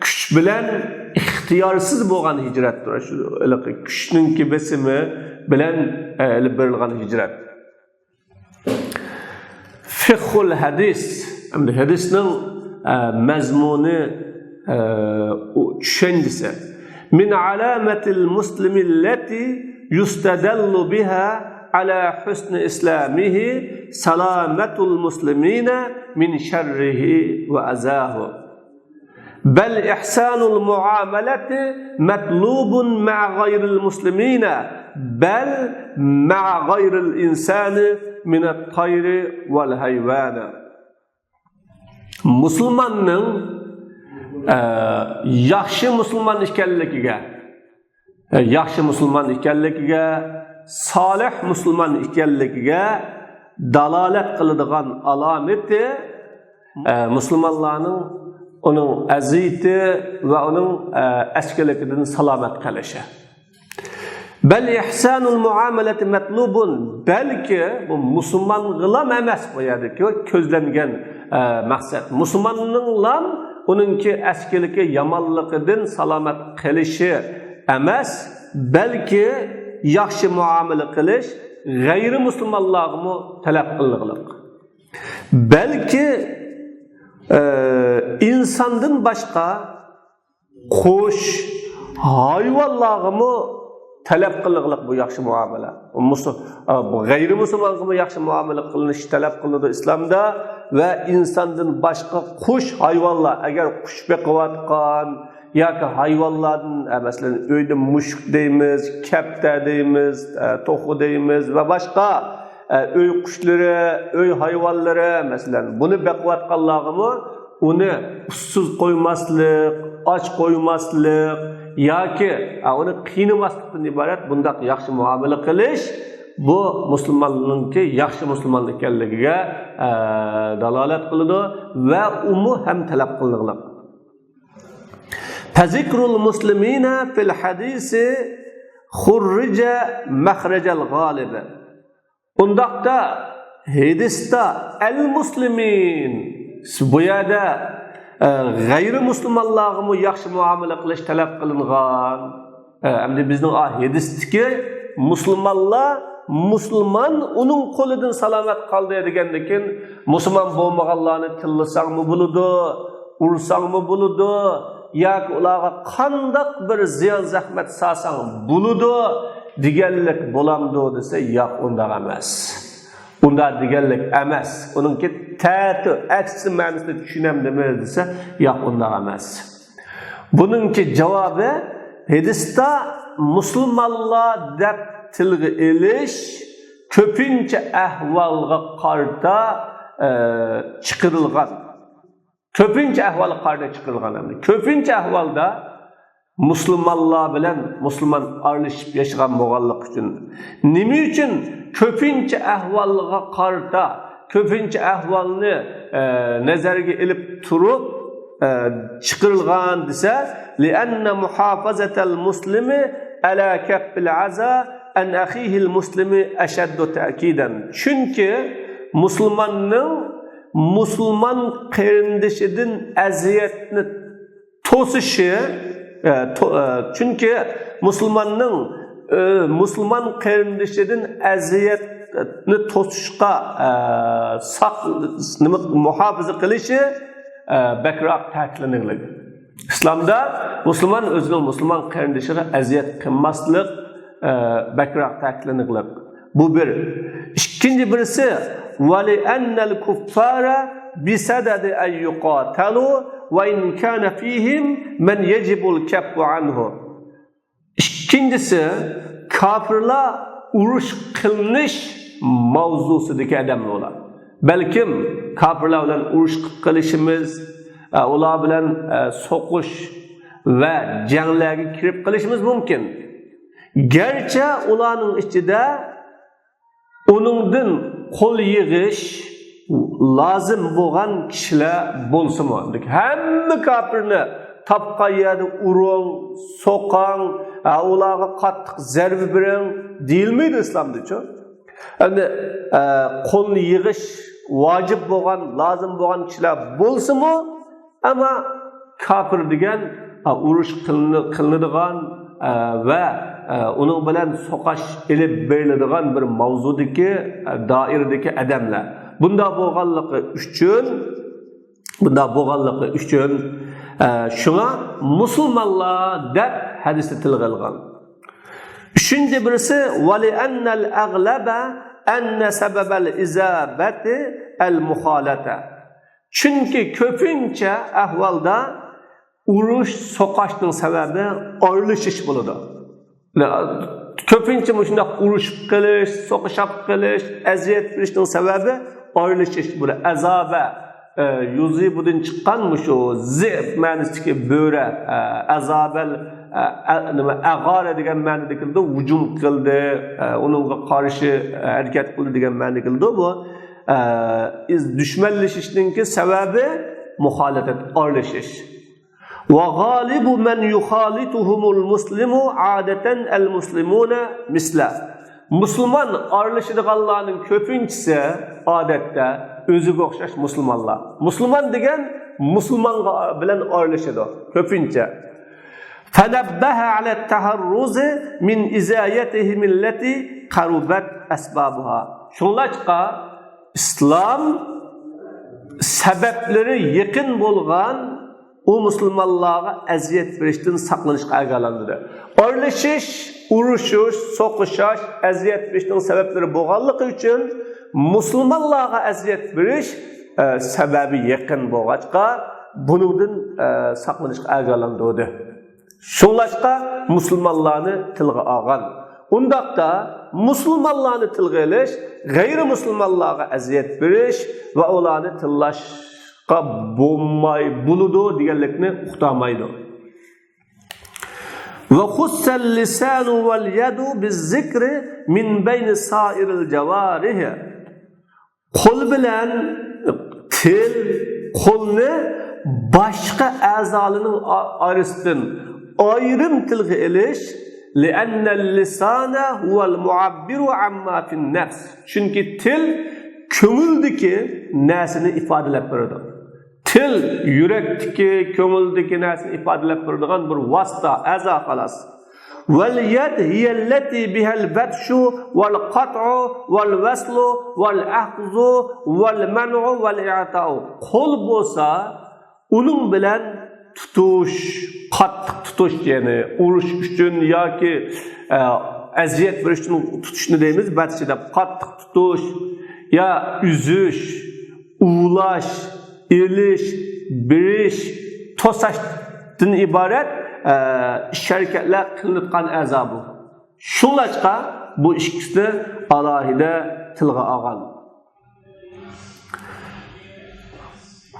كۈچ بىلەن ئىختىيارسىز بولغان ھىجرەتتۇر. شۇ ھېلىقى كۈچنىڭكى بېسىمى بىلەن، ئە، ئېلىپ بېرىلغان ھىجرەت. فىقھۇل ھەدىس، ئەمدى ھەدىسنىڭ، ئە، مەزمۇنى، ئە، ئۇ چۈشەنچىسى. من علامة المسلم التي يستدل بها على حسن إسلامه سلامة المسلمين من شره وأذاه. بل إحسان المعاملة مطلوب مع غير المسلمين، بل مع غير الإنسان من الطير والحيوان. مۇسۇلماننىڭ، ئە، ياخشى مۇسۇلمان ئىكەنلىكىگە، ياخشى مۇسۇلمان ئىكەنلىكىگە، سالىھ مۇسۇلمان ئىكەنلىكىگە دالالەت قىلىدىغان ئالامىتى، ئە، مۇسۇلمانلارنىڭ ئۇنىڭ ئەزىيىتى ۋە ئۇنىڭ، ئە، ئەسكىلىكىدىن سالامەت قېلىشى. بل إحسان المعاملة مطلوب، بەلكى بۇ مۇسۇلمانغىلام ئەمەس بۇ يەردىكى كۆزلەنگەن، ئە، مەقسەت. مۇسۇلماننىڭلام ئۇنىڭكى ئەسكىلىكى يامانلىقىدىن سالامەت قېلىشى ئەمەس، بەلكى ياخشى مۇئامىلە قىلىش غەيرىي مۇسۇلمانلارغىمۇ تەلەپ قىلىنغلىق. بەلكى ئە، ئىنساندىن باشقا قۇش، ھايۋانلارغىمۇ تەلەپ قىلىنغلىق بۇ ياخشى مۇئامىلە. مۇسۇ-، ئە، بۇ غەيرىي مۇسۇلمانغىمۇ ياخشى مۇئامىلە قىلىنىشى تەلەپ قىلىنىدۇ ئىسلامدا. ۋە ئىنساندىن باشقا قۇش، ھايۋانلار، ئەگەر قۇش بېقىۋاتقان ياكى ھايۋانلاردىن، ئە، مەسىلەن، ئۆيدە مۈشۈك دەيمىز، كەپتەر دەيمىز، ئە، توخۇ دەيمىز ۋە باشقا، ئە، ئۆي قۇشلىرى، ئۆي ھايۋانلىرى، مەسىلەن، بۇنى بېقىۋاتقانلارغىمۇ ئۇنى ئۇسسۇز قويماسلىق، ئاچ قويماسلىق ياكى، ئە، ئۇنى قىينىماسلىقتىن ئىبارەت بۇنداق ياخشى مۇئامىلە قىلىش، بۇ مۇسۇلماننىڭكى ياخشى مۇسۇلمان ئىكەنلىكىگە، ئە، دالالەت قىلىدۇ ۋە ئۇمۇ ھەم تەلەپ قىلىنغلىق. فذكر المسلمين في الحديث خرج مخرج الغالب. ئۇنداقتا ھەدىستە ئەل مۇسلىمىن، بۇ يەردە، ئە، غەيرىي مۇسۇلمانلارغىمۇ ياخشى مۇئامىلە قىلىش تەلەپ قىلىنغان. ئە، ئەمدى بىزنىڭ، ئا، ھەدىستىكى مۇسۇلمانلار، مۇسۇلمان ئۇنىڭ قولىدىن سالامەت قالدى دېگەندىكىن، مۇسۇلمان بولمىغانلارنى تىللىساڭمۇ بولىدۇ، ئۇرساڭمۇ بولىدۇ، ياكى ئۇلارغا قانداق بىر زىيان زەخمەت سالساڭ بولىدۇ دېگەنلىك بولامدۇ دېسە، ياق، ئۇنداق ئەمەس. ئۇنداق دېگەنلىك ئەمەس. ئۇنىڭكى تەتۈ، ئەكسى مەنىسىنى چۈشىنەمدىمىز دېسە، ياق، ئۇنداق ئەمەس. بۇنىڭكى جاۋابى، ھەدىستە مۇسۇلمانلار دەپ تىلغا ئېلىش كۆپىنچە ئەھۋالغا قارىتا، ئە، چىقىرىلغان. كۆپىنچە ئەھۋالغا قارىتا چىقىرىلغان ئەمدى. كۆپىنچە ئەھۋالدا مۇسۇلمانلار بىلەن مۇسۇلمان ئارىلىشىپ ياشىغان بولغانلىقى ئۈچۈن. نېمە ئۈچۈن كۆپىنچە ئەھۋالغا قارىتا، كۆپىنچە ئەھۋالنى، ئە، نەزەرگە ئېلىپ تۇرۇپ، ئە، چىقىرىلغان دېسە، لأن محافظة المسلم على كف الأذى عن أخيه المسلم أشد تأكيدا. چۈنكى مۇسۇلماننىڭ مۇسۇلمان قېرىندىشىدىن ئەزىيەتنى توسۇشى، ئە، تو-، ئە، چۈنكى مۇسۇلماننىڭ، ئە، مۇسۇلمان قېرىندىشىدىن ئەزىيەتنى توسۇشقا، ئە، ساق-، نېمە، مۇھاپىزە قىلىشى، ئە، بەكرەك تەكىتلىنىلگەن. ئىسلامدا مۇسۇلمان ئۆزىنىڭ مۇسۇلمان قېرىندىشىغا ئەزىيەت قىلماسلىق، ئە، بەكرەك تەكىتلىنىلگەن. بۇ بىر. ئىككىنچى بىرسى، ولأن الكفار بصدد أن يقاتلوا وإن كان فيهم من يجب الكف عنه. ئىككىنچىسى، كاپىرلار ئۇرۇش قىلىنىش ماۋزۇسىدىكى ئادەملەر ئۇلار. بەلكىم كاپىرلار بىلەن ئۇرۇش قىلىپ قېلىشىمىز، ئە، ئۇلار بىلەن، ئە، سوقۇش ۋە جەڭلەرگە كىرىپ قېلىشىمىز مۇمكىن. گەرچە ئۇلارنىڭ ئىچىدە ئۇنىڭدىن قول يىغىش لازىم بولغان كىشىلەر بولسىمۇ، ھەممە كاپىرنى تاپقان يەردە ئۇرۇڭ، سوقۇڭ، ھە، ئۇلارغا قاتتىق زەربە بېرىڭ دېيىلمەيدۇ ئىسلامدىچۇ. ئەمدى، ئە، قولنى يىغىش ۋاجىپ بولغان، لازىم بولغان كىشىلەر بولسىمۇ، ئەمما كاپىر دېگەن، ئە، ئۇرۇش قىلىنى-، قىلىنىدىغان، ئە، ۋە، ئە، ئۇنىڭ بىلەن سوقۇش ئېلىپ بېرىلىدىغان بىر ماۋزۇدىكى، ئە، دائىرىدىكى ئادەملەر. بۇنداق بولغانلىقى ئۈچۈن، بۇنداق بولغانلىقى ئۈچۈن، ئە، شۇڭا مۇسۇلمانلار دەپ ھەدىستە تىلغا ئېلىنغان. ئۈچىنچى بىرسى، ولأن الأغلب أن سبب الإصابة المخالطة. چۈنكى كۆپىنچە ئەھۋالدا ئۇرۇش، سوقۇشنىڭ سەۋەبى ئارىلىشىش بولىدۇ. كۆپىنچە مۇشۇنداق ئۇرۇشۇپ قېلىش، سوقۇشۇپ قېلىش، ئەزىيەت بېرىشنىڭ سەۋەبى ئارىلىشىش. بۇ ئەزابە، ئە، يۇزىبۇدىن چىققان مۇشۇ زىئب مەنىسىدىكى بۆرە، ئە، ئەزابەل، ئە، ئە، نېمە، ئەغارە دېگەن مەنىدە كېلىدۇ، ھۇجۇم قىلدى، ئە، ئۇنىڭغا قارشى، ئە، ھەرىكەت قىلدى دېگەن مەنىدە كېلىدۇ. بۇ، ئە، ئىز-، دۈشمەنلىشىشنىڭكى سەۋەبى مۇخالىپەت، ئارىلىشىش. وغالب من يخالطهم المسلم عادة المسلمون مثله. مۇسۇلمان ئارىلىشىدىغانلارنىڭ كۆپىنچىسى ئادەتتە ئۆزىگە ئوخشاش مۇسۇلمانلار. مۇسۇلمان دېگەن مۇسۇلمانغا بىلەن ئارىلىشىدۇ كۆپىنچە. فنبه على التحرز من أذيتهم التي قربت أسبابها. شۇڭلاشقا ئىسلام، سەۋەبلىرى يېقىن بولغان ئۇ مۇسۇلمانلارغا ئەزىيەت بېرىشتىن ساقلىنىشقا ئاگاھلاندۇردى. ئارىلىشىش، ئۇرۇشۇش، سوقۇشاش، ئەزىيەت بېرىشنىڭ سەۋەبلىرى بولغانلىقى ئۈچۈن مۇسۇلمانلارغا ئەزىيەت بېرىش، ئە، سەۋەبى يېقىن بولغاچقا، بۇنىڭدىن، ئە، ساقلىنىشقا ئاگاھلاندۇردى. شۇڭلاشقا مۇسۇلمانلارنى تىلغا ئالغان. ئۇنداقتا مۇسۇلمانلارنى تىلغا ئېلىش غەيرىي مۇسۇلمانلارغا ئەزىيەت بېرىش ۋە ئۇلارنى تىللاشقا بولماي، بولىدۇ دېگەنلىكنى ئۇقتۇرمايدۇ. وخص اللسان واليد بالذكر من بين سائر الجوارح. قول بىلەن تىل، قولنى باشقا ئەزالارنىڭ ئا-، ئارىسىدىن ئايرىم تىلغا ئېلىش، لأن اللسان هو المعبر عما في النفس. چۈنكى تىل كۆڭۈلدىكى نەرسىنى ئىپادىلەپ بېرىدۇ. تىل يۈرەكتىكى، كۆڭۈلدىكى نەرسىنى ئىپادىلەپ بېرىدىغان بىر ۋاسىتە، ئەزا خالاس. واليد هي التي بها البطش والقطع والوصل والأخذ والمنع والإعطاء. قول بولسا ئۇنىڭ بىلەن تۇتۇش، قاتتىق تۇتۇش، يەنى ئۇرۇش ئۈچۈن ياكى، ئە، ئەزىيەت بېرىش ئۈچۈن تۇتۇشنى دەيمىز، بەتشى دەپ قاتتىق تۇتۇش، يا ئۈزۈش، ئۇۋۇلاش، ئېلىش، بېرىش، توساشتىن ئىبارەت، ئە، ئىش-ھەرىكەتلەر قىلىنىدىغان ئەزا بۇ. شۇڭلاشقا بۇ ئىككىسىنى ئالاھىدە تىلغا ئالغان.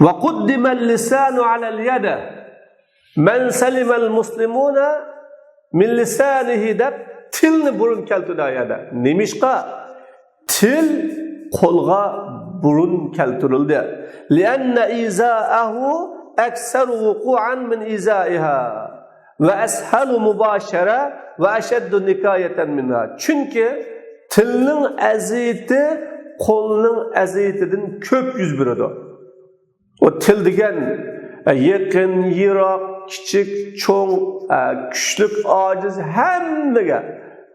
وقدم اللسان على اليد. من سلم المسلمون من لسانه دەپ تىلنى بۇرۇن كەلتۈردى ئۇ يەردە. نېمىشقا؟ تىل قولغا بۇرۇن كەلتۈرۈلدى. لأن إيذاءه أكثر وقوعا من إيذائها وأسهل مباشرة وأشد نكاية منها. چۈنكى تىلنىڭ ئەزىيىتى قولنىڭ ئەزىيىتىدىن كۆپ يۈز بېرىدۇ. ئۇ تىل دېگەن، ئە، يېقىن، يىراق، كىچىك، چوڭ، ئە، كۈچلۈك، ئاجىز، ھەممىگە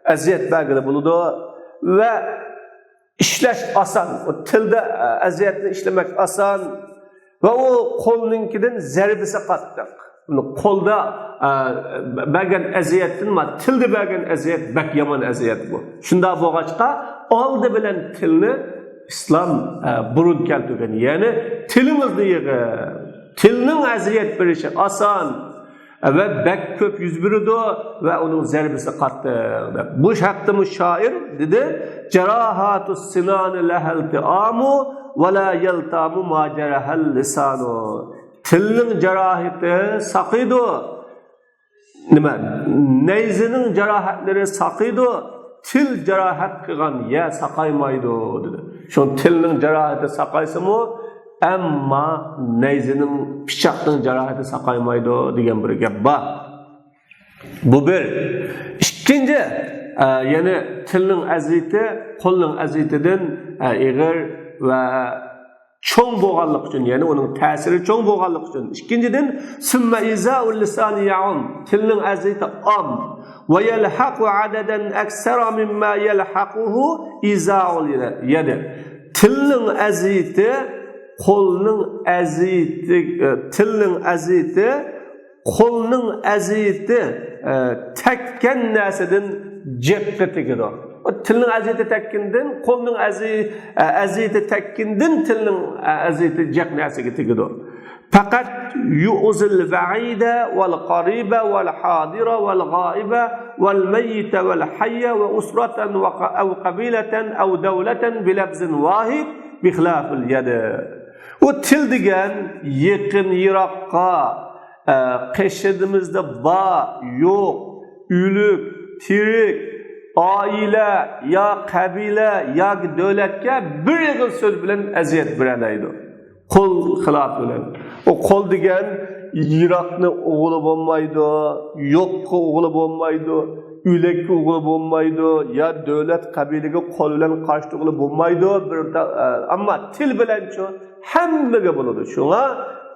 ئەزىيەت بەرگىلى بولىدۇ. ۋە ئىشلەش ئاسان. ئۇ تىلدا، ئە، ئەزىيەتنى ئىشلىمەك ئاسان. ۋە ئۇ قولنىڭكىدىن زەربىسى قاتتىق. قولدا، ئە، بەرگەن ئەزىيەتتىن ما-، تىلدا بەرگەن ئەزىيەت بەك يامان ئەزىيەت بۇ. شۇنداق بولغاچقا، ئالدى بىلەن تىلنى ئىسلام، ئە، بۇرۇن كەلتۈرگەن. يەنى تىلىڭىزنى يىغىڭ. تىلنىڭ ئەزىيەت بېرىشى ئاسان ۋە بەك كۆپ يۈز بېرىدۇ ۋە ئۇنىڭ زەربىسى قاتتىق دەپ. بۇ ھەقتىمۇ شائىر دېدى: جراحات السنان لها التئام ولا يلتام ما جرح اللسان. تىلنىڭ جاراھىتى ساقىيدۇ. نېمە؟ نەيزىنىڭ جاراھەتلىرى ساقىيدۇ. تىل جاراھەت قىلغان يەر ساقايمايدۇ، دېدى. شۇڭا تىلنىڭ جاراھىتى ساقايسىمۇ، ئەمما نەيزىنىڭ، پىچاقنىڭ جاراھىتى ساقايمايدۇ دېگەن بىر گەپ بار. بۇ بىر. ئىككىنچى، ئە، يەنى تىلنىڭ ئەزىيىتى قولنىڭ ئەزىيىتىدىن، ئە، ئېغىر ۋە چوڭ بولغانلىقى ئۈچۈن، يەنى ئۇنىڭ تەسىرى چوڭ بولغانلىقى ئۈچۈن. ئىككىنچىدىن، ثم إيذاء اللسان يعم، تىلنىڭ ئەزىيىتى ئام. ويلحق عددا أكثر مما يلحقه إيذاء اليد. تىلنىڭ ئەزىيىتى، قولنىڭ ئەزىيىتى، ئە، تىلنىڭ ئەزىيىتى قولنىڭ ئەزىيىتى، ئە، تەگكەن نەرسىدىن جىققا تېگىدۇ. تىلنىڭ ئەزىيىتى تەگكىنىدىن، قولنىڭ ئەزىي-، ئە، ئەزىيىتى تەگكىنىدىن تىلنىڭ، ئە، ئەزىيىتى جىق نەرسىگە تېگىدۇ. فقد يؤذي البعيد والقريب والحاضر والغائب والميت والحي وأسرة وق-، أو قبيلة أو دولة بلفظ واحد بخلاف اليد. ئۇ تىل دېگەن يېقىن يىراققا، ئە، قېشىمىزدا بار، يوق، ئۆلۈك، تىرىك، ئائىلە يا قەبىلە ياكى دۆلەتكە بىر ئېغىز سۆز بىلەن ئەزىيەت بېرەلەيدۇ. قول خىلاپى بىلەن. ئۇ قول دېگەن يىراقنى ئۇرغىلى بولمايدۇ، يوققا ئۇرغىلى بولمايدۇ، ئۆلۈككە ئۇرغىلى بولمايدۇ، يا دۆلەت قەبىلىگە قول بىلەن قارشى تۇرغىلى بولمايدۇ. بىر تا-، ئە، ئەمما تىل بىلەنچۇ؟ ھەممىگە بولىدۇ. شۇڭا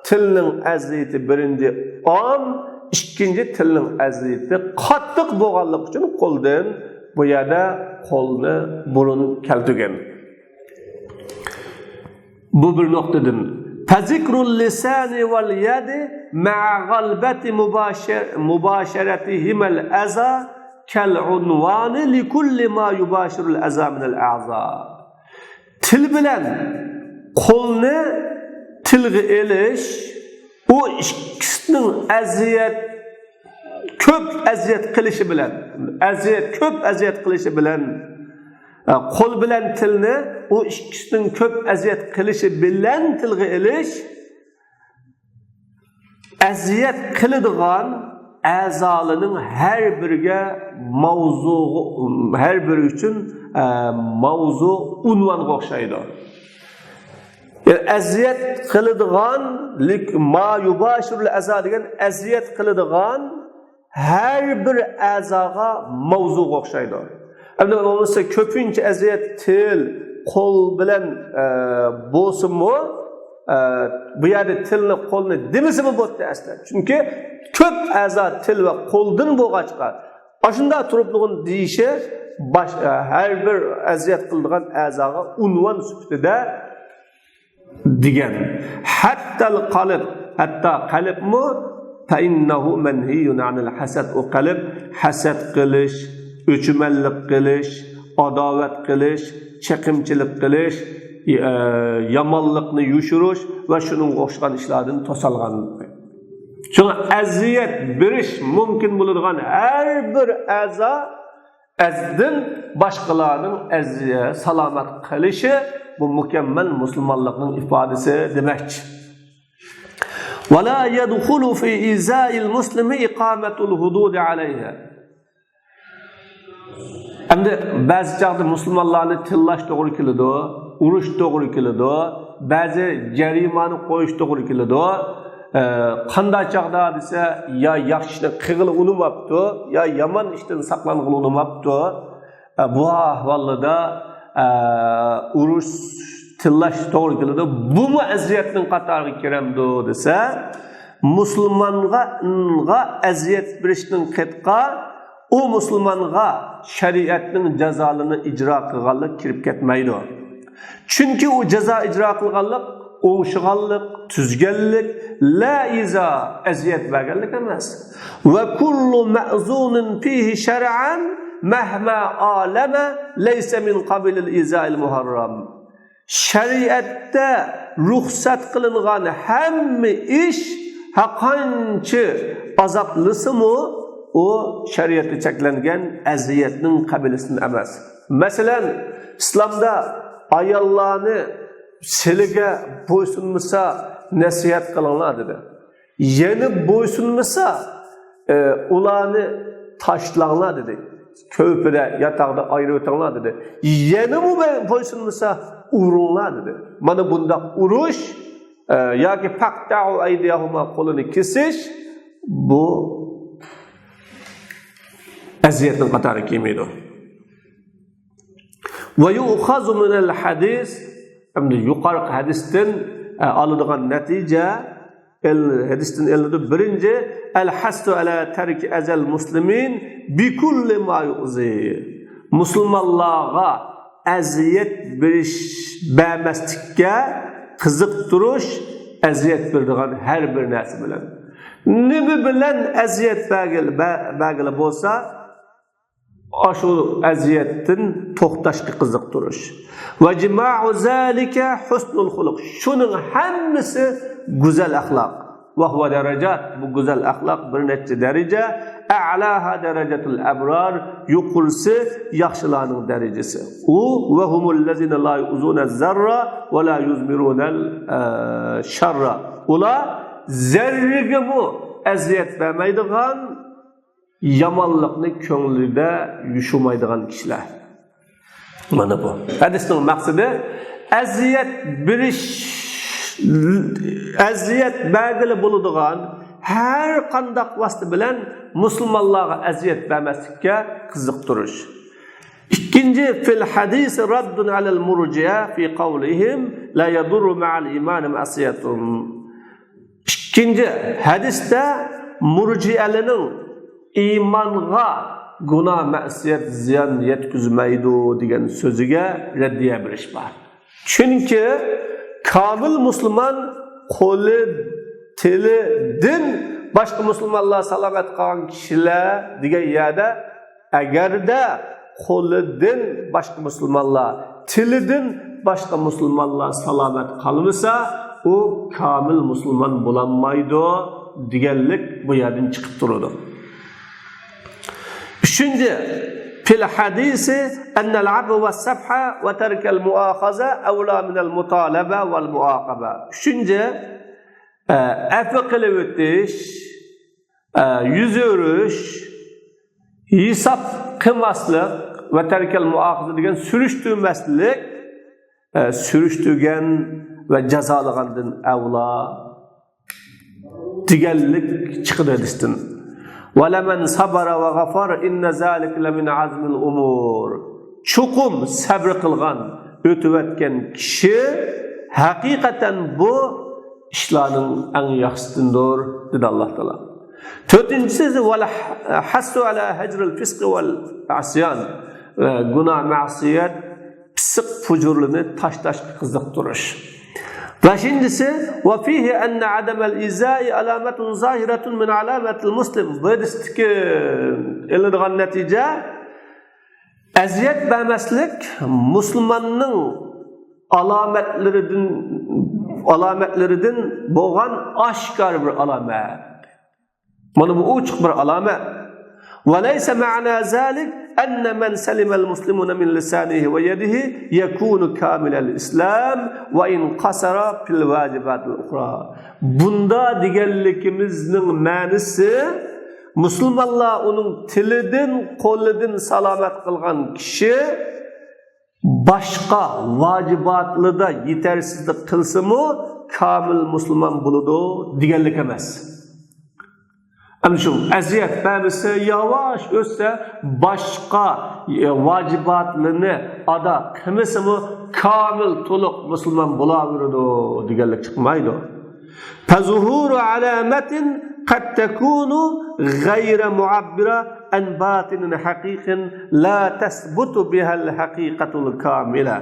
تىلنىڭ ئەزىيىتى بىرىنچى ئام، ئىككىنچى تىلنىڭ ئەزىيىتى قاتتىق بولغانلىقى ئۈچۈن قولدىن بۇ يەردە قولنى بۇرۇن كەلتۈرگەن. بۇ بىر نۇقتىدىن. فذكر اللسان واليد مع غلبة مباشر-، مباشرتهما الأذى كالعنوان لكل ما يباشر الأذى من الأعضاء. تىل بىلەن قولنى تىلغا ئېلىش، ئۇ ئىككىسىنىڭ ئەزىيەت، كۆپ ئەزىيەت قىلىشى بىلەن، ئەزىيەت، كۆپ ئەزىيەت قىلىشى بىلەن، ئە، قول بىلەن تىلنى، ئۇ ئىككىسىنىڭ كۆپ ئەزىيەت قىلىشى بىلەن تىلغا ئېلىش، ئەزىيەت قىلىدىغان ئەزالىنىڭ ھەر بىرىگە ماۋزۇغا، ھەر بىرى ئۈچۈن، ئە، ماۋزۇ، ئۇنۋانغا ئوخشايدۇ. يەنى ئەزىيەت قىلىدىغان، لىك-، ما يۇباشىرۇل ئەزا دېگەن ئەزىيەت قىلىدىغان ھەر بىر ئەزاغا ماۋزۇغا ئوخشايدۇ. ئەمدى بولمىسا كۆپىنچە ئەزىيەت تىل، قول بىلەن، ئە، بولسىمۇ، ئە، بۇ يەردە تىلنى، قولنى دېمىسىمۇ بولاتتى ئەسلى. چۈنكى كۆپ ئەزا تىل ۋە قولدىن بولغاچقا، ئاشۇنداق تۇرۇپلۇغىنى دېيىشى باش-، ئە، ھەر بىر ئەزىيەت قىلىدىغان ئەزاغا ئۇنۋان سۈپىتىدە دېگەن. ھەتتەل قەلب، ھەتتا قەلبمۇ، فإنه منهي عن الحسد، ئۇ قەلب ھەسەت قىلىش، ئۆچمەنلىك قىلىش، ئاداۋەت قىلىش، چېقىمچىلىق قىلىش، ئە، يامانلىقنى يوشۇرۇش ۋە شۇنىڭغا ئوخشىغان ئىشلاردىن توسالغان. شۇڭا ئەزىيەت بېرىش مۇمكىن بولىدىغان ھەر بىر ئەزا ئەزدىن باشقىلارنىڭ ئەزىيە سالامەت قىلىشى، بۇ مۇكەممەل مۇسۇلمانلىقنىڭ ئىپادىسى دېمەكچى. ولا يدخل في إيذاء المسلم إقامة الحدود عليه. ئەمدى بەزى چاغدا مۇسۇلمانلارنى تىللاش توغرا كېلىدۇ، ئۇرۇش توغرا كېلىدۇ، بەزى جەرىمانە قويۇش توغرا كېلىدۇ. ئە، قانداق چاغدا دېسە، يا ياخشى ئىشنى قىلغىلى ئۇنىماپتۇ، يا يامان ئىشتىن ساقلانغىلى ئۇنىماپتۇ. ئە، بۇ ئەھۋالدا، ئە، ئۇرۇش، تىللاش توغرا كېلىدۇ. بۇمۇ ئەزىيەتنىڭ قاتارىغا كىرەمدۇ دېسە، مۇسۇلمانغا، غا ئەزىيەت بېرىشنىڭ قېتىغا ئۇ مۇسۇلمانغا شەرىئەتنىڭ جازالىرىنى ئىجرا قىلغانلىق كىرىپ كەتمەيدۇ. چۈنكى ئۇ جازا ئىجرا قىلغانلىق، ئوڭشىغانلىق، تۈزگەنلىك، لا ئىزا، ئەزىيەت بەرگەنلىك ئەمەس. وكل مأذون فيه شرعا مهما آلم ليس من قبيل الإيذاء المحرم. شەرىئەتتە رۇخسەت قىلىنغان ھەممە ئىش ھەرقانچە ئازابلىسىمۇ، ئۇ شەرىئەتتە چەكلەنگەن ئەزىيەتنىڭ قەبىلىسىدىن ئەمەس. مەسىلەن، ئىسلامدا ئاياللارنى سىلىگە بويسۇنمىسا نەسىھەت قىلىڭلار دېدى. يەنە بويسۇنمىسا، ئە، ئۇلارنى تاشلاڭلار دېدى. كۆرپىدە، ياتاقتا ئايرىۋېتىڭلار دېدى. يەنىمۇ بويسۇنمىسا ئۇرۇڭلار دېدى. مانا بۇنداق ئۇرۇش، ئە، ياكى فاقتەئۇ ئەيدىيەھۇما، قولىنى كېسىش، بۇ ئەزىيەتنىڭ قاتارىغا كىرمەيدۇ. ويؤخذ من الحديث، ئەمدى يۇقىرىقى ھەدىستىن، ئە، ئالىدىغان نەتىجە، ئېل-، ھەدىستىن ئېلىنىدۇ. بىرىنچى، الحث على ترك أذى المسلمين بكل ما يؤذي. مۇسۇلمانلارغا ئەزىيەت بېرىش، بەرمەسلىككە قىزىقتۇرۇش، ئەزىيەت بېرىدىغان ھەر بىر نەرسە بىلەن. نېمە بىلەن ئەزىيەت بەرگىلى، بە-، بەرگىلى بولسا، ئاشۇ ئەزىيەتتىن توختاشقا قىزىقتۇرۇش. وجماع ذلك حسن الخلق. شۇنىڭ ھەممىسى گۈزەل ئەخلاق. وهو درجات. بۇ گۈزەل ئەخلاق بىر نەچچە دەرىجە. أعلاها درجة الأبرار. يۇقىرىسى ياخشىلارنىڭ دەرىجىسى. ئۇ، وهم الذين لا يؤذون الضر ولا يضمرون الشر. ئۇلار زەررىگىمۇ ئەزىيەت بەرمەيدىغان، يامانلىقنى كۆڭلىدە يوشۇرمايدىغان كىشىلەر. مانا بۇ. ھەدىسنىڭ مەقسىتى، ئەزىيەت بېرىش، ئەزىيەت بەرگىلى بولىدىغان ھەر قانداق ۋاسىتە بىلەن مۇسۇلمانلارغا ئەزىيەت بەرمەسلىككە قىزىقتۇرۇش. ئىككىنچى، في الحديث رد على المرجئة في قولهم لا يضر مع الإيمان معصية. ئىككىنچى، ھەدىستە مۇرجىئەلەرنىڭ ئىمانغا گۇناھ، مەسىيەت زىيان يەتكۈزمەيدۇ دېگەن سۆزىگە رەددىيە بېرىش بار. چۈنكى كامىل مۇسۇلمان قولى، تىلىدىن باشقا مۇسۇلمانلار سالامەت قالغان كىشىلەر دېگەن يەردە، ئەگەردە قولىدىن باشقا مۇسۇلمانلار، تىلىدىن باشقا مۇسۇلمانلار سالامەت قالمىسا، ئۇ كامىل مۇسۇلمان بولالمايدۇ دېگەنلىك بۇ يەردىن چىقىپ تۇرىدۇ. ئۈچىنچى، في الحديث أن العفو والصفح وترك المؤاخذة أولى من المطالبة والمعاقبة. ئۈچىنچى، ئە، ئەپۇ قىلىۋېتىش، ئە، يۈز ئۆرۈش، ھېساب قىلماسلىق، ۋە تەركەل مۇئاخىزە دېگەن سۈرۈشتۈرمەسلىك، ئە، سۈرۈشتۈرگەن ۋە جازالىغاندىن ئەۋلا دېگەنلىك چىقىدۇ ھەدىستىن. ولمن صبر وغفر إن ذلك لمن عزم الأمور. چوقۇم سەبرى قىلغان، ئۆتۈۋەتكەن كىشى ھەقىقەتەن بۇ ئىشلارنىڭ ئەڭ ياخشىسىدىندۇر، دېدى ئاللا تائالا. تۆتىنچىسى، والحث على هجر الفسق والعصيان. گۇناھ، مەسىيەت، پىسىق، پۇجۇرلىرىنى تاش-تاشقا قىزىقتۇرۇش. بەشىنچىسى، وفيه أن عدم الإيذاء علامة ظاهرة من علامات المسلم. بۇ ھەدىستىكى ئېلىنغان نەتىجە، ئەزىيەت بەرمەسلىك مۇسۇلماننىڭ ئالامەتلىرىدىن، ئالامەتلىرىدىن بولغان ئاشكارا بىر ئالامەت. مانا بۇ ئوچۇق بىر ئالامەت. وليس معنى ذلك أن من سلم المسلمون من لسانه ويده يكون كامل الإسلام وإن قصر في الواجبات الأخرى. بۇندا دېگەنلىكىمىزنىڭ مەنىسى، مۇسۇلمانلار ئۇنىڭ تىلىدىن، قولىدىن سالامەت قىلغان كىشى باشقا ۋاجىباتلىدا يېتەرسىزلىك قىلسىمۇ، كامىل مۇسۇلمان بولىدۇ دېگەنلىك ئەمەس. ئەمدى شۇ ئەزىيەت بەرمىسە، ياۋاش ئۆتسە، باشقا، ئە، ۋاجىباتلىرىنى ئادا قىلمىسىمۇ، كامىل، تولۇق مۇسۇلمان بولاۋېرىدۇ دېگەنلىك چىقمايدۇ. فظهور علامة قد تكون غير معبرة عن باطن حقيق لا تثبت بها الحقيقة الكاملة.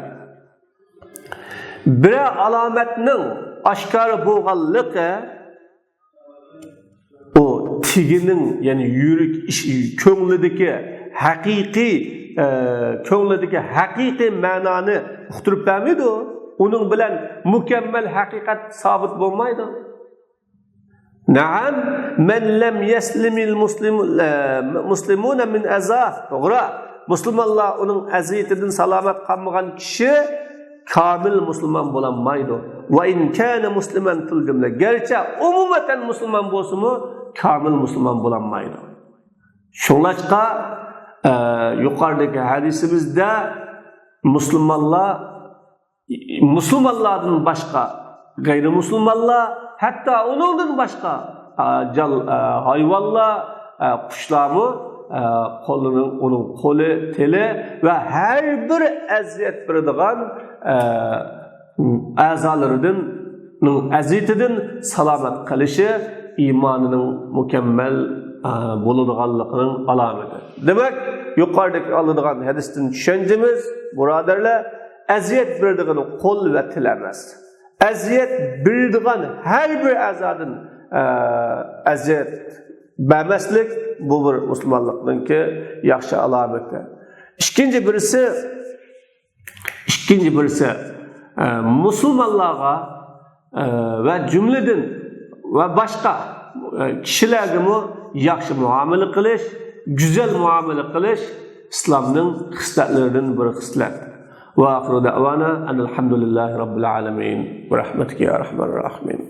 بىرەر ئالامەتنىڭ ئاشكارا بولغانلىقى، ئۇ تېگىنىڭ، يەنى يۈرەك ئىش-، كۆڭلىدىكى ھەقىقىي، ئە، كۆڭلىدىكى ھەقىقىي مەنانى ئۇقتۇرۇپ بەرمەيدۇ. ئۇنىڭ بىلەن مۇكەممەل ھەقىقەت سابىت بولمايدۇ. نعم، من لم يسلم المسلم، ئە، مسلمون من أذاه. توغرا. مۇسۇلمانلار ئۇنىڭ ئەزىيىتىدىن سالامەت قالمىغان كىشى كامىل مۇسۇلمان بولالمايدۇ. وإن كان مسلما في الجملة. گەرچە ئومۇمەن مۇسۇلمان بولسىمۇ، كامىل مۇسۇلمان بولالمايدۇ. شۇڭلاشقا، ئە، يۇقىرىدىكى ھەدىسىمىزدە مۇسۇلمانلار، مۇسۇلمانلاردىن باشقا غەيرىي مۇسۇلمانلار، ھەتتا ئۇنىڭدىن باشقا، ئە، جان-، ئە، ھايۋانلار، ئە، قۇشلارمۇ، ئە، قولىنىڭ، ئۇنىڭ قولى، تىلى ۋە ھەر بىر ئەزىيەت بېرىدىغان، ئە، ئەزالىرىدىن، ئەزىيىتىدىن سالامەت قېلىشى ئىمانىنىڭ مۇكەممەل، ئە، بولىدىغانلىقىنىڭ ئالامىتى. دېمەك، يۇقىرىدىكى ئالىدىغان ھەدىستىن چۈشەنچىمىز، بۇرادەرلەر، ئەزىيەت بېرىدىغىنى قول ۋە تىل ئەمەس. ئەزىيەت بېرىدىغان ھەر بىر ئەزادىن، ئە، ئەزىيەت بەرمەسلىك، بۇ بىر مۇسۇلمانلىقنىڭكى ياخشى ئالامىتى. ئىككىنچى بىرسى، ئىككىنچى بىرسى، ئە، مۇسۇلمانلارغا، ئە، ۋە جۈملىدىن ۋە باشقا، ئە، كىشىلەرگىمۇ ياخشى مۇئامىلە قىلىش، گۈزەل مۇئامىلە قىلىش ئىسلامنىڭ خىسلەتلىرىدىن بىر خىسلەت. وآخر دعوانا أن الحمد لله رب العالمين. برحمتك يا أرحم الراحمين.